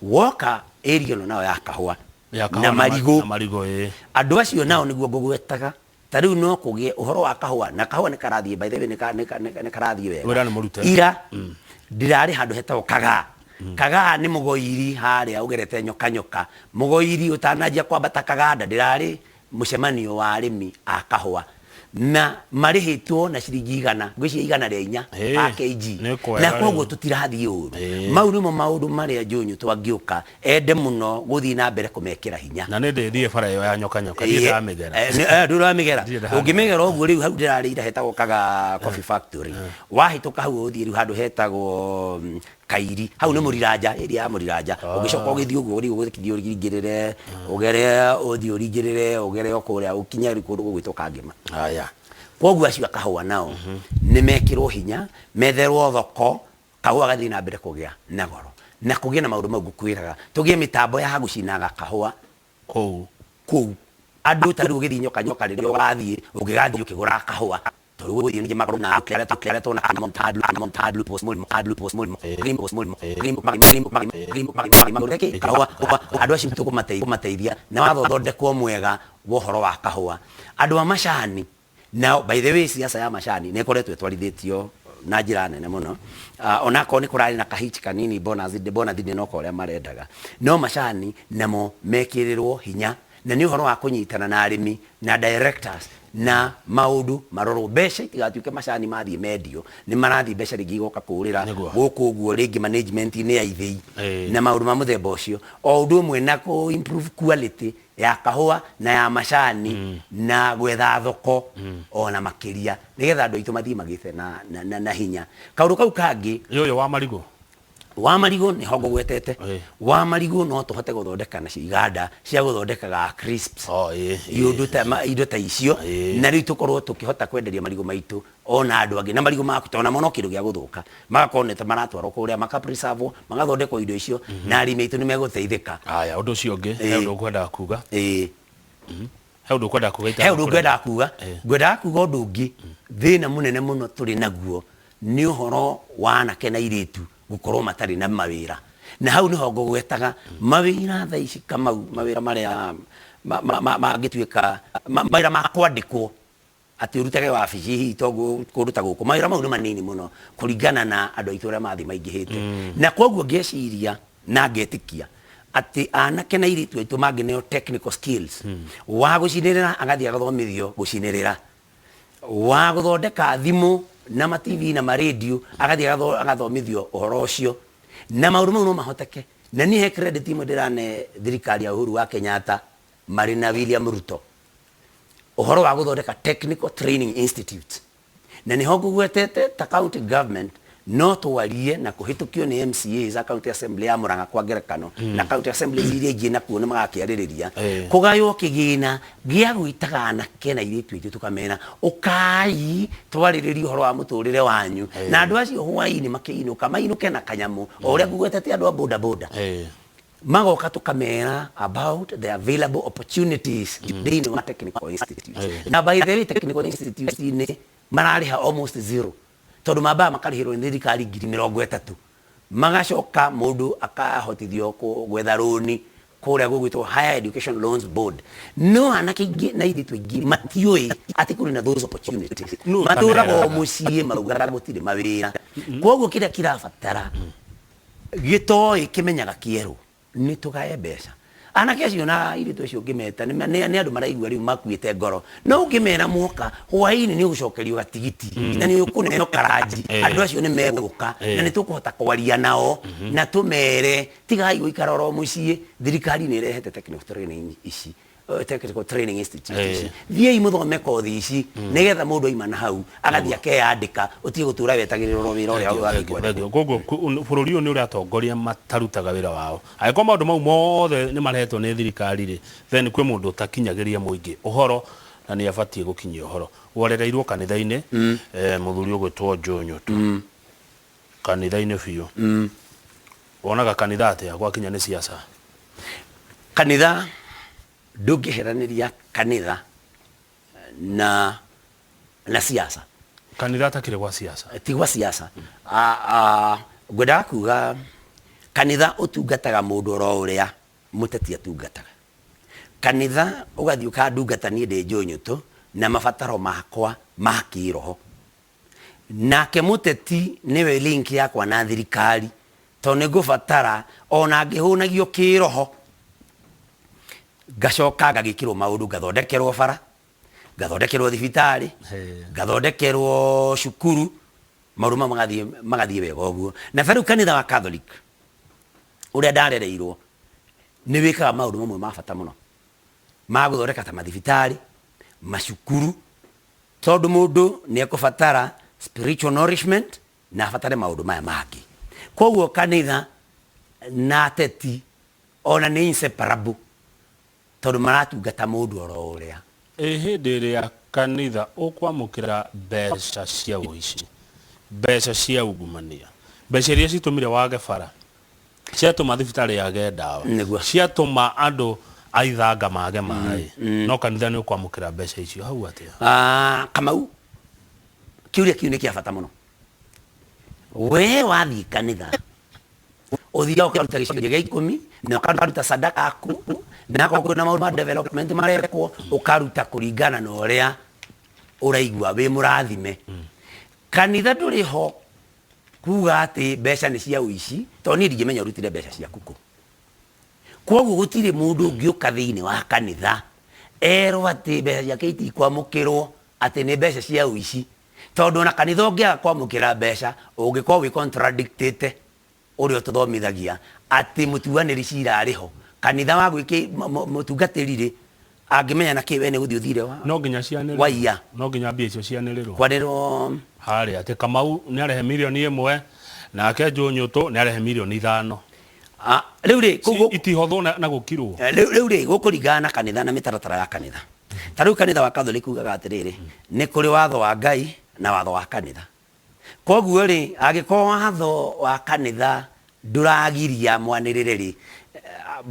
Woka area ĩno nayo ya kahũa Ya kahũa na marigũ, na marigũ, ĩĩ. Andũ acio nao nĩguo ngũgwetaga. Ta rĩu no kũgĩe ũhoro wa kahũa, na kahũa nĩ karathiĩ, by the way, nĩ karathiĩ wega. Wĩra nĩ mũrute. Ira ndĩrarĩ handũ hetagwo Kagaa. Kagaa nĩ Mũgoiri harĩa ũgerete Nyoka Nyoka. Mũgoiri ũtananjia kwambata Kaganda ndĩrarĩ mũcemanio wa arĩmi a kahũa. Na marĩhĩtwo na ciringi igana, ngwĩciria 104 per kg. Nĩ kwega Na koguo rĩu. tũtirathiĩ ũru. Mau nĩmo maũndũ marĩa Njũnyũ twangĩũka ende mũno gũthiĩ na mbere kũmekĩra hinya. Na nĩ ndĩthiĩ bara ĩyo ya Nyoka Nyoka, ndirĩ ndamĩgera. Ndũrĩ wamĩgera? Ndirĩ ndamĩgera. Ũngĩmĩgera ũguo rĩu hau ndĩrarĩire hetagwo Kaga Coffee Factory. Wahĩtũka hau ũthiĩ rĩu handũ hetagwo Kairi, hau nĩ Mũriranja, area ya Mũriranja. Ũngĩcoka ũgĩthiĩ ũguo rĩu ũgĩthiĩ ũringĩrĩre, ũgere ũthiĩ ũringĩrĩre, ũgere o kũrĩa ũkinye rĩu kũndũ gũgwĩtwo Kangema. Haya. Kwoguo acio a kahũa nao nĩ mekĩrwo hinya, metherwo thoko, Kahũa gathiĩ na mbere kũgĩa na goro na kũgĩe na maũndũ mau ngũkwĩraga. Tũgĩe mĩtambo ya gũcinaga kahũa Kũu. Kũu. Andũ ta rĩu ũgĩthiĩ Nyoka Nyoka rĩrĩa ũgathiĩ, ũngĩgathiĩ ũkĩgũraga kahũa, tondũ ũgũthiĩ ningĩ makorwo na kahũa, andũ acio tũkũmateithia na watho ũthondekwo mwega wa ũhoro wa kahũa. Andũ a macani Nao, by the way, siasa ya macani nĩ ĩkoretwo ĩtwarithĩtio na njĩra nene mũno. Onakorwo nĩ kũrarĩ na kahitch kanini bonus, bonus ndĩnoka ũrĩa marendaga. No macani namo mekĩrĩrwo hinya na nĩ ũhoro wa kũnyitana na arĩmi na directors na maũndũ marorwo. Mbeca itigatuĩke macani mathiĩ mendio nĩ marathiĩ mbeca rĩngĩ igoka kũrĩra gũkũ ũguo rĩngĩ management-inĩ ya ithĩi na maũndũ ma mũthemba ũcio. O ũndũ ũmwe na kũ improve quality ya kahũa na ya macani na gwetha thoko ona makĩria nĩgetha andũ aitũ mathiĩ magĩte na hinya. Kaũndũ kau kangĩ. Ĩ ũyũ wa marigũ? Wa marigũ nĩho ngũgwetete. Wa marigũ no tũhote gũthondeka nacio iganda cia gũthondekaga crisps. Oh, ĩ, ĩ. Iũndũ ta ma, indo ta icio. Na rĩu tũkorwo tũkĩhota kwenderia marigũ maitũ ona andũ angĩ. Na marigũ maku tondũ namo no kĩndũ gĩa gũthũka. Magakorwo nĩ ta maratwarwo kũrĩa maka preserve wo, magathondekwo indo icio na arĩmi aitũ nĩ megũteithĩka. Haya, ũndũ ũcio ũngĩ, he ũndũ ũkwendaga kuga? Ĩĩ. He ũndũ ũkwendaga kuga He ũndũ ngwendaga kuga. Ngwendaga kuga ũndũ ũngĩ, thĩna mũnene mũno tũrĩ naguo nĩ ũhoro wa anake na airĩtu Gũkorwo matarĩ na mawĩra. Na hau nĩho ngũgwetaga mawĩra thaa ici Kamau, mawĩra marĩa mangĩtuĩka mawĩra ma kwandĩkwo atĩ ũrutage wabici hihi toguo kũndũ ta gũkũ, mawĩra mau nĩ manini mũno kũringana na andũ aitũ ũrĩa mathiĩ maingĩhĩte. Na koguo ngeciria na ngetĩkia atĩ anake na airĩtu aitũ mangĩneo technical skills, wa gũcinĩrĩra agathiĩ agathomithio gũcinĩrĩra, wa gũthondeka thimũ na ma TV na ma radio agathiĩ agathomithio ũhoro ũcio, na maũndũ mau no mahoteke. Na niĩ he credit imwe ndĩrane thirikari ya Uhuru wa Kenyatta marĩ na William Ruto, ũhoro wa gũthondeka technical training institute. Na nĩho ngũgwetete ta county government no twarie na kũhĩtũkio nĩ MCAs a county assembly ya Murang'a kwa ngerekano, na county assemblies iria ingĩ nakuo nĩ magakĩarĩrĩria kũgaywo kĩgĩna gĩa gwĩtaga anake na airĩtu aitũ tũkamera ũkai twarĩrĩrie ũhoro wa mũtũrĩre wanyu, na andũ acio hwainĩ makĩinũka mainũke na kanyamũ o ũrĩa ngũgwetete andũ a boda boda magoka tũkamera about the available opportunities thĩinĩ wa technical institutes. Na by the way, technical institutes inĩ mararĩha almost zero, tondũ mambaga makarĩhĩrwo nĩ thirikari 30,000, magacoka mũndũ akahotithio gwetha rũni kũrĩa gũgwĩtwo Higher Education Loans Board. No anake aingĩ na airĩtu aingĩ matiũĩ atĩ kũrĩ na those opportunities. Nũ Matũraga o ũtameraga? mũciĩ maugaga gũtirĩ mawĩra. Koguo kĩrĩa kĩrabatara gĩtoĩ kĩmenyaga kĩerũ nĩ tũgaye mbeca. Anake acio na airĩtu acio ũngĩmeta nĩ andũ maraigua rĩu makuĩte ngoro, no ũngĩmera mwoka hwaĩ-inĩ nĩ ũgũcokerio gatigiti na nĩ ũkũneo karanji, andũ acio nĩ megũka na nĩ tũkũhota kwaria nao na tũmere tigai gũikara oro mũciĩ, thirikari nĩ ĩrehete technical training ici, technical training institute ici, thiĩi mũthome kothi ici nĩgetha mũndũ aima na hau agathiĩ akeyandĩka, ũtige gũtũra wetagĩrĩra oro wĩra ũrĩa ũrathiĩ kwandĩkwo. Koguo bũrũri ũyũ nĩ ũrĩ atongoria matarutaga wĩra wao. Angĩkorwo maũndũ mau mothe nĩ marehetwo nĩ thirikari rĩ, then kwĩ mũndũ ũtakinyagĩria mũingĩ ũhoro na nĩ abatiĩ gũkinyia ũhoro. Warereirwo kanitha-inĩ, mũthuri ũgwĩtwo Njũnyũtũ, kanitha-inĩ biũ. Wonaga kanitha atĩa gwakinya nĩ siasa? Kanitha ndũngĩheranĩria kanitha na siasa. Kanitha atakĩrĩ gwa siasa? Ti gwa siasa. Ngwendaga kuga kanitha ũtungataga mũndũ oro ũrĩa mũteti atungataga. Kanitha ũgathiĩ ũkandungata niĩ ndĩ Njũnyũtũ na mabataro makwa ma kĩroho. Nake mũteti nĩwe link yakwa na thirikari, tondũ nĩ ngũbatara ona ngĩhũnagio kĩroho ngacoka ngagĩkĩrwo maũndũ, ngathondekerwo bara, ngathondekerwo thibitarĩ, ngathondekerwo cukuru, maũndũ mau magathiĩ wega ũguo. Na ta rĩu kanitha wa Catholic ũrĩa ndarereirwo nĩ wĩkaga maũndũ mamwe ma bata mũno ma gũthondeka ta mathibitarĩ, macukuru, tondũ mũndũ nĩ ekũbatara spiritual nourishment na abatare maũndũ maya mangĩ. Koguo kanitha na ateti ona nĩ inseparable, tondũ maratungata mũndũ oro ũrĩa. Ĩ hĩndĩ ĩrĩa kanitha ũkwamũkĩra mbeca cia ũici, mbeca cia ungumania, mbeca iria citũmire wage bara, ciatũma thibitarĩ yage ndawa, ciatũma andũ a ithanga mage maĩ, no kanitha nĩ ũkwamũkĩra mbeca icio, hau atĩa? Kamau, kĩũria kĩu nĩ kĩa bata mũno. We wathiĩ kanitha ũthiaga ũkaruta gĩcunjĩ gĩa ikũmi na ũkaruta sadaka yaku, na akorwo kwĩna maũndũ ma development marekwo ũkaruta kũringana na ũrĩa ũraigua wĩ mũrathime. Kanitha ndũrĩ ho kuga atĩ mbeca nĩ cia ũici, tondũ niĩ ndingĩmenya ũrutire mbeca ciaku kũ. Koguo gũtirĩ mũndũ ũngĩũka thĩinĩ wa kanitha erwo atĩ mbeca ciake itikwamũkĩrwo atĩ nĩ mbeca cia ũici, tondũ ona kanitha ũngĩaga kwamũkĩra mbeca ũngĩkorwo wĩ contradictĩte ũrĩa ũtũthomithagia atĩ mũtuanĩri cira arĩ ho. Kanitha wa gwĩkĩ mũtungatĩri rĩ, angĩmenya na kĩ we nĩ gũthiĩ ũthire wa No nginya cianĩrĩrwo. Waiya. No nginya mbia icio cianĩrĩrwo. Kwanĩrĩrwo. Harĩa atĩ Kamau nĩ arehe 1 million, nake Njũnyũtũ nĩ arehe 5 million. Rĩu rĩ, Itihothwo na gũkirwo. Rĩu rĩ, gũkũringana na kanitha na mĩtaratara ya kanitha. Ta rĩu kanitha wa Catholic ugaga atĩrĩrĩ, nĩ kũrĩ watho wa Ngai na watho wa kanitha. Koguo rĩ, angĩkorwo watho wa kanitha ndũragiria mwanĩrĩre rĩ,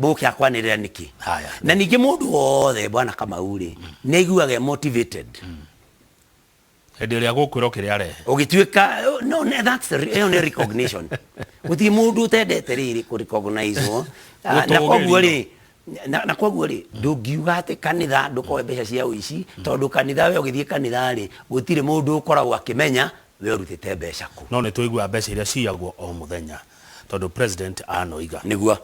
mũke akwanĩrĩra nĩkĩ? Haya. Na ningĩ mũndũ wothe bwana Kamau rĩ, nĩ aiguaga e motivated. Hĩndĩ ĩrĩa gũkwĩrwo kĩrĩa arehe. Ũgĩtuĩka, no, that's, ĩyo nĩ recognition. Gũtirĩ mũndũ ũtendete rĩrĩ kũ recognize wo. Na koguo rĩ, na koguo rĩ, ndũngiuga atĩ kanitha ndũkoe mbeca cia ũici, tondũ kanitha we ũgĩthiĩ kanitha rĩ, gũtirĩ mũndũ ũkoragwo akĩmenya we ũrutĩte mbeca kũ. No nĩ tũiguaga mbeca iria ciyagwo o mũthenya tondũ president anoiga. Nĩguo.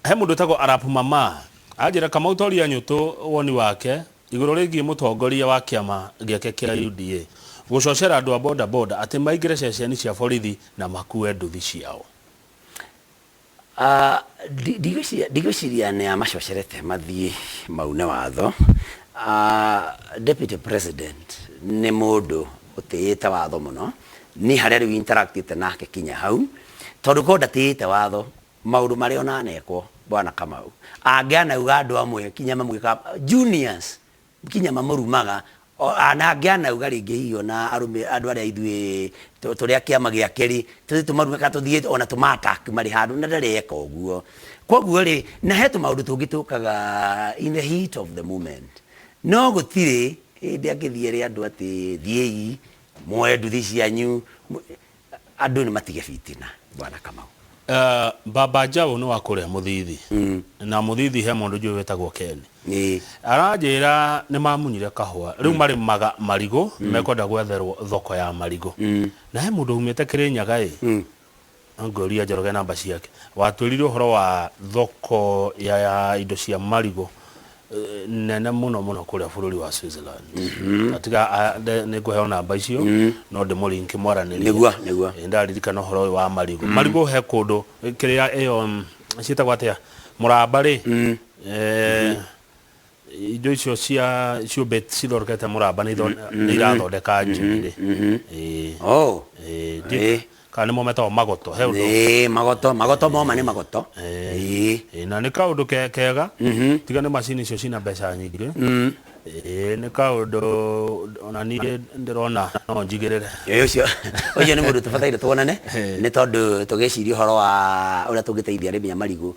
He mũndũ wĩtagwo Arap Mama anjĩra Kamau Toria Nyũtũ woni wake igũrũ rĩgiĩ mũtongoria wa kĩama gĩake kĩa UDA gũcocera andũ a boda boda atĩ maingĩre ceceni cia borithi na makue nduthi ciao. Ndigwĩciria nĩ amacocerete mathiĩ maune watho. Deputy President nĩ mũndũ ũtĩĩte watho mũno. Niĩ harĩa rĩu interactĩte nake kinya hau, tondũ korwo ndatĩĩte watho, maũndũ marĩa ona anekwo Bwana Kamau, angĩanauga andũ amwe kinya mamwĩkaga juniors kinya mamũrumaga, na angĩanauga rĩngĩ hihi ona arũme andũ arĩa ithuĩ tũrĩ a kĩama gĩake rĩ, tũthiĩ tũmarume kana tũthiĩ ona tũma attack marĩ handũ, na ndarĩ eka ũguo. Koguo rĩ, na he tũmaũndũ tũngĩ tũkaga in the heat of the moment. No gũtirĩ hĩndĩ angĩthiĩ ere andũ atĩ thiĩi muoe nduthi cianyu, andũ nĩ matige bitina Bwana Kamau. Baba Njaũ nĩ wa kũrĩa Mũthithi. Na Mũthithi he mũndũ njũĩ wĩtagwo Ken. Aranjĩra nĩ mamunyire kahũa. Rĩu marĩmaga marigũ, mekwenda gwetherwo thoko ya marigũ. Na he mũndũ umĩte Kĩrĩnyaga ĩ, ngũria Njoroge namba ciake, watwĩrire ũhoro wa thoko ya indo cia marigũ nene mũno mũno kũrĩa bũrũri wa Switzerland. Atiga nĩ ngũheo namba icio, no ndĩmũrinki mwaranĩrie. Nĩguo, nĩguo. Ndaririkana ũhoro ũyũ wa marigũ. Marigũ he kũndũ kĩrĩa ĩyo ciĩtagwo atĩa, mũramba rĩ, indo icio cia ciũmbe cithondekete mũramba nĩ irathondeka njuĩrĩ. Oh. Kana nĩmo metagwo magoto, he ũndũ. Ĩĩ, magoto, magoto moma nĩ magoto. Ĩĩ. Na nĩ kaũndũ kega, tiga nĩ macini icio cina mbeca nyingĩ. Ĩĩ, nĩ kaũndũ ona niĩ ndĩrona no njigĩrĩre. Ĩĩ, ũcio ũcio nĩ mũndũ tũbataire tuonane, nĩ tondũ tũgĩciria ũhoro wa ũrĩa tũngĩteithia arĩmi a marigũ,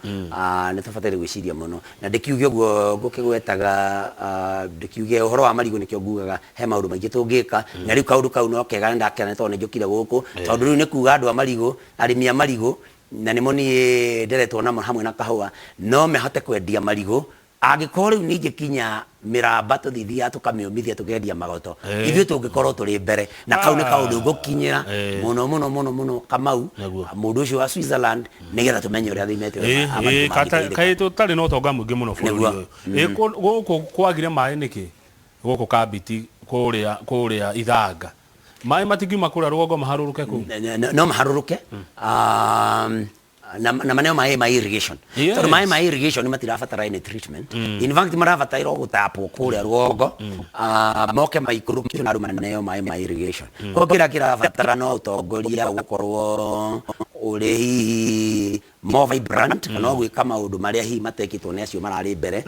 nĩ tũbataire gwĩciria mũno. Na ndĩkiuge ũguo ngũkĩgwetaga, ndĩkiuge ũhoro wa marigũ nĩkĩo ngugaga he maũndũ maingĩ tũngĩka, na rĩu kaũndũ kau no kega nĩ ndakena nĩ tondũ nĩ njũkire gũkũ, tondũ rĩu nĩ kuga andũ a marigũ, arĩmi a marigũ, na nĩmo niĩ nderetwo namo hamwe na kahũa, no mahote kwendia marigũ, angĩkorwo rĩu ningĩ kinya mĩramba tũthithiaga tũkamĩũmithia tũkendia magoto, ithuĩ tũngĩkorwo tũrĩ mbere, na kau nĩ kaũndũ ngũkinyĩra mũno mũno mũno mũno Kamau, mũndũ ũcio wa Switzerland, nĩgetha tũmenye ũrĩa thĩinĩ ĩĩ kaĩ tũtarĩ na ũtonga mũingĩ mũno bũrũri ũyũ. Ĩĩ gũkũ kwagire maĩ nĩkĩ? Gũkũ Kambiti kũrĩa kũrĩa Ithanga. Maĩ matingiuma kũrĩa rũgongo maharũrũke kũu? No maharũrũke, na maneo maĩ ma irrigation. Tondũ maĩ ma irrigation matirabatara any treatment. In fact marabatara o gũtapwo kũrĩa rũgongo, moke maikũrũkio na andũ maneo maĩ ma irrigation. Koguo kĩrĩa kĩrabatara no ũtongoria gũkorwo ũrĩ hihi more vibrant, kana gwĩka maũndũ marĩa hihi matekĩtwo nĩ acio mararĩ mbere.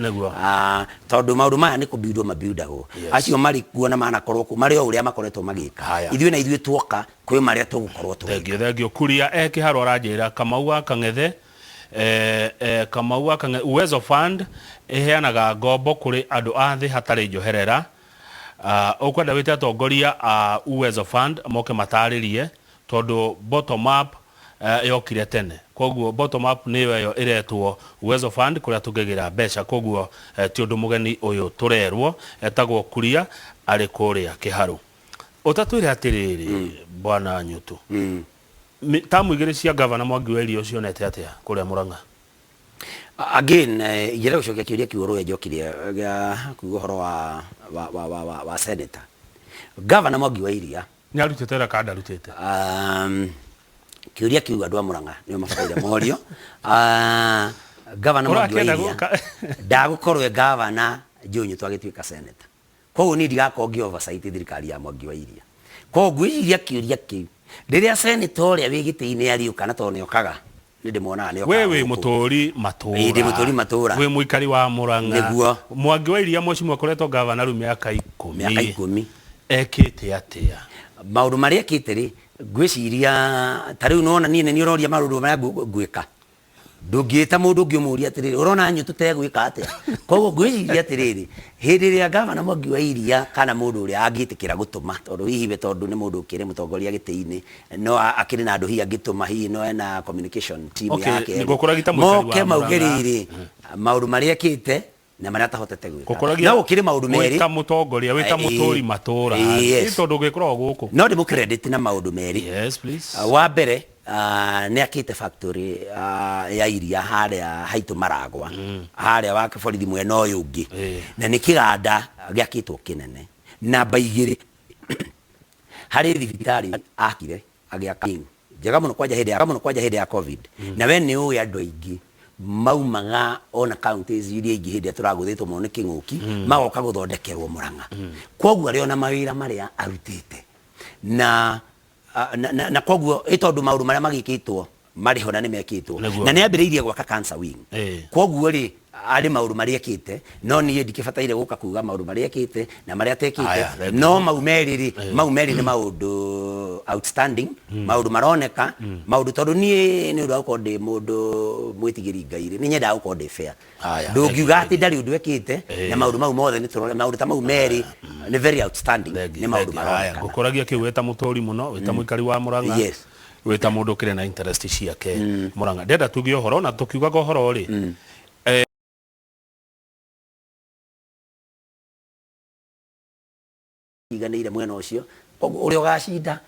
Tondũ maũndũ maya nĩ kũbuildwo mabuildagwo. Acio marĩ kuo na manakorwo kuo marĩ o ũrĩa makoretwo magĩka. Ithuĩ na ithuĩ tuoka kwĩ marĩa tũgũkorwo tũgĩka. Thengiũ, thengiũ. Kuria e Kĩharũ aranjĩra Kamau wa Kang'ethe, Kamau wa Kang'ethe, Uwezo Fund ĩheanaga ngombo kũrĩ andũ a thĩ hatarĩ njoherera. Ũkwenda wĩte atongoria a Uwezo Fund moke matarĩrie, tondũ bottom up yokire tene. Koguo bottom up nĩyo ĩyo ĩretwo Uwezo Fund kũrĩa tũngĩgĩra mbeca. Koguo ti ũndũ mũgeni ũyũ tũrerwo. Etagwo Kuria arĩ kũrĩa Kĩharũ. Ũtatwĩre atĩrĩrĩ, Bwana Nyutu, tamu igĩrĩ cia Gavana Mwangi wa Iria ũcionete atĩa kũrĩa Murang'a? Again, ingĩenda gũcokia kĩũria kĩu oro njokirie gĩa kuga ũhoro wa wa wa wa wa, wa senator. Gavana Mwangi wa Iria Nĩ arutĩte wĩra kana ndarutĩte? Kĩũria kĩu andũ a Murang'a nĩo mabataire morio. Gavana Mwangi wa Iria ndagũkorwo e gavana Njũnyũ twagĩtuĩka senator. Koguo niĩ ndigakorwo ngĩ oversight thirikari ya Mwangi wa Iria. Koguo ngwĩciria kĩũria kĩu rĩrĩa senator ũrĩa wĩ gĩtĩ-inĩ arĩũka na tondũ nĩokaga nĩ ndĩmuonaga nĩokaga We wĩ gũkũ. Mũtũri matũra. Ĩĩ, ndĩ mũtũri matũra. Wĩ mũikari wa Murang'a. Nĩguo. Mwangi wa Iria mheshimiwa akoretwo gavana rĩu mĩaka ikũmi. Mĩaka ikũmi. Ekĩte atĩa? Maũndũ marĩa ekĩte rĩ, ngwĩciria ta rĩu nĩwona niĩ nĩ niĩ ũroria maũndũ marĩa ngwĩka. Ndũngĩta mũndũ ũngĩ ũmũrie atĩrĩrĩ, ũrona nyũ tũtegwĩka atĩa? Koguo ngwĩciria atĩrĩrĩ, hĩndĩ ĩrĩa gavana Mwangi wa Iria kana mũndũ ũrĩa angĩtĩkĩra gũtũma, tondũ hihi we tondũ nĩ mũndũ ũkĩrĩ mũtongoria gĩtĩ-inĩ, no akĩrĩ na andũ hihi angĩtũma, hihi no ena communication team Okay, yake nĩ ngũkũragia ta mũikari wa moke mauge Murang'a. rĩrĩ, maũndũ marĩa ekĩte na marĩa atahotete gwĩka. Ngũkũragia No gũkĩrĩ maũndũ merĩ. Wĩ ta mũtongoria, wĩ ta mũtũri matũra. Yes. Ĩ tondũ ũgĩkoragwo gũkũ. No ndĩmũ credit na maũndũ merĩ. Yes, please. Wa mbere, nĩ akĩte factory ya iria harĩa haitũ Maragwa, harĩa wa borithi mwena ũyũ ũngĩ. Na nĩ kĩganda gĩakĩtwo kĩnene. Namba igĩrĩ, harĩ thibitarĩ akire agĩaka wing njega mũno kwanja hĩndĩ ya mũno kwanja hĩndĩ ya Covid. Na we nĩ ũĩ andũ aingĩ maumaga ona counties iria ingĩ hĩndĩ ĩrĩa tũragũthĩtwo mũno nĩ kĩng'ũki, magoka gũthondekerwo Murang'a. Koguo arĩ ona mawĩra marĩa arutĩte na na, na, na koguo ĩ tondũ maũndũ marĩa magĩkĩtwo marĩ ho na nĩ mekĩtwo. Nĩguo. Na nĩ ambĩrĩirie gwaka cancer wing. Koguo rĩ, arĩ maũndũ marĩa ekĩte, no niĩ ndikĩbataire gũka kuga maũndũ marĩa ekĩte na marĩa atekĩte. Aya, thank you. No mau merĩ rĩ, mau merĩ nĩ maũndũ outstanding, maũndũ maroneka, maũndũ tondũ niĩ nĩ ũndũ wa gũkorwo ndĩ mũndũ mwĩtigĩri Ngai rĩ, nĩ nyendaga gũkorwo ndĩ fair. Aya, Ndũngiuga thank you, atĩ ndarĩ ũndũ ekĩte, na maũndũ mau mothe nĩ tũrore, maũndũ ta mau merĩ nĩ very outstanding, Thank you, nĩ maũndũ thank you. Aya, maronekana. ngũkũragia kĩu wĩ ta mũtũri mũno, wĩ ta mũikari wa Murang'a. Yes. Wĩ ta mũndũ ũkĩrĩ na interest ciake Murang'a. Ndĩrenda tuge ũhoro, na tũkiugaga ũhoro rĩ, Iganĩire mwena ũcio, koguo ũrĩa ũgacinda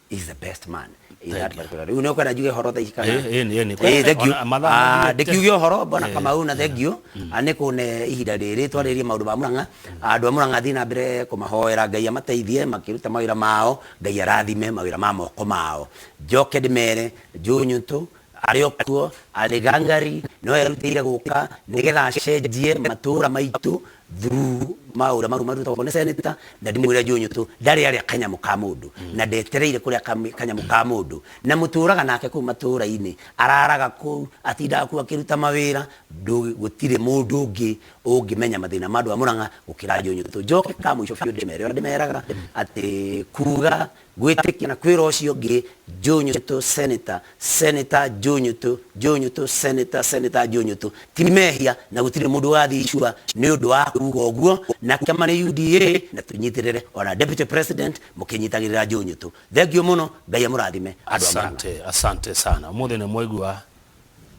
is the best man in that particular. Rĩu nĩ ũkwenda njuge ũhoro thaa ici kana? Ĩ, ĩ, ĩ, nĩ. Ĩ, thank you. Ona mathaa mathiĩte. Ndĩkiuge ũhoro bwana Kamau, na thank you. Nĩ kũne ihinda rĩrĩ twarĩrie maũndũ ma Murang'a. Andũ a Murang'a thiĩ na mbere kũmahoera Ngai amateithie makĩruta mawĩra mao, Ngai arathime mawĩra ma moko mao. Njoke ndĩmere Njunyutu arĩ o kuo, arĩ gangari, no erutĩire gũka nĩgetha acenjie matũra maitũ through maũra mau marutagwo nĩ senator. Na ndĩmwĩre Njunyutu ndarĩ arĩa kanyamũ ka mũndũ, na ndetereire kũrĩa kanyamũ ka mũndũ, na mũtũraga nake kũu matũra-inĩ, araraga kũu, atindaga kũu akĩruta mawĩra. Gũtirĩ mũndũ ũngĩ ũngĩmenya mathĩna ma andũ a Murang'a gũkĩra Njunyutu. Njoke ka mũico biũ ndĩmere ũrĩa ndĩmeraga atĩ kuga gwĩtĩkia na kwĩra ũcio ũngĩ Njunyutu senator, senator Njunyutu, Njunyutu senator, senator Njunyutu ti mehia, na gũtirĩ mũndũ ũgathiĩ icua nĩ ũndũ wa kuga ũguo. Na kĩama nĩ UDA, na tũnyitĩrĩre ona deputy president mũkĩnyitagĩrĩra Njunyutu. Thank you mũno, Ngai amũrathime andũ a Murang'a. Asante, asante sana. Ũmũthĩ nĩ mwaigua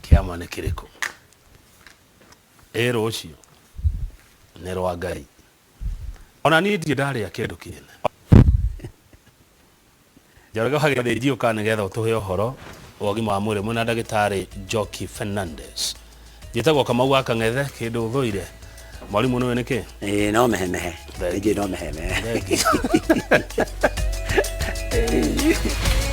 kĩama nĩ kĩrĩkũ. Ĩ rũciũ nĩ rwa Ngai. Ona niĩ ndirĩ ndarĩa kĩndũ kĩene. Njoroge wa Gĩthĩnji ũka nĩgetha ũtũhe ũhoro wa ũgima wa mwĩrĩ mwĩna ndagĩtarĩ Njoki Fernandez. Njĩtagwo Kamau wa Kang'ethe, kĩndũ ũthũire. Mwarimũ nĩwe nĩkĩ? Ĩĩ, no mehemehe. Thank Nĩnjũĩ no mehemehe. Thank you.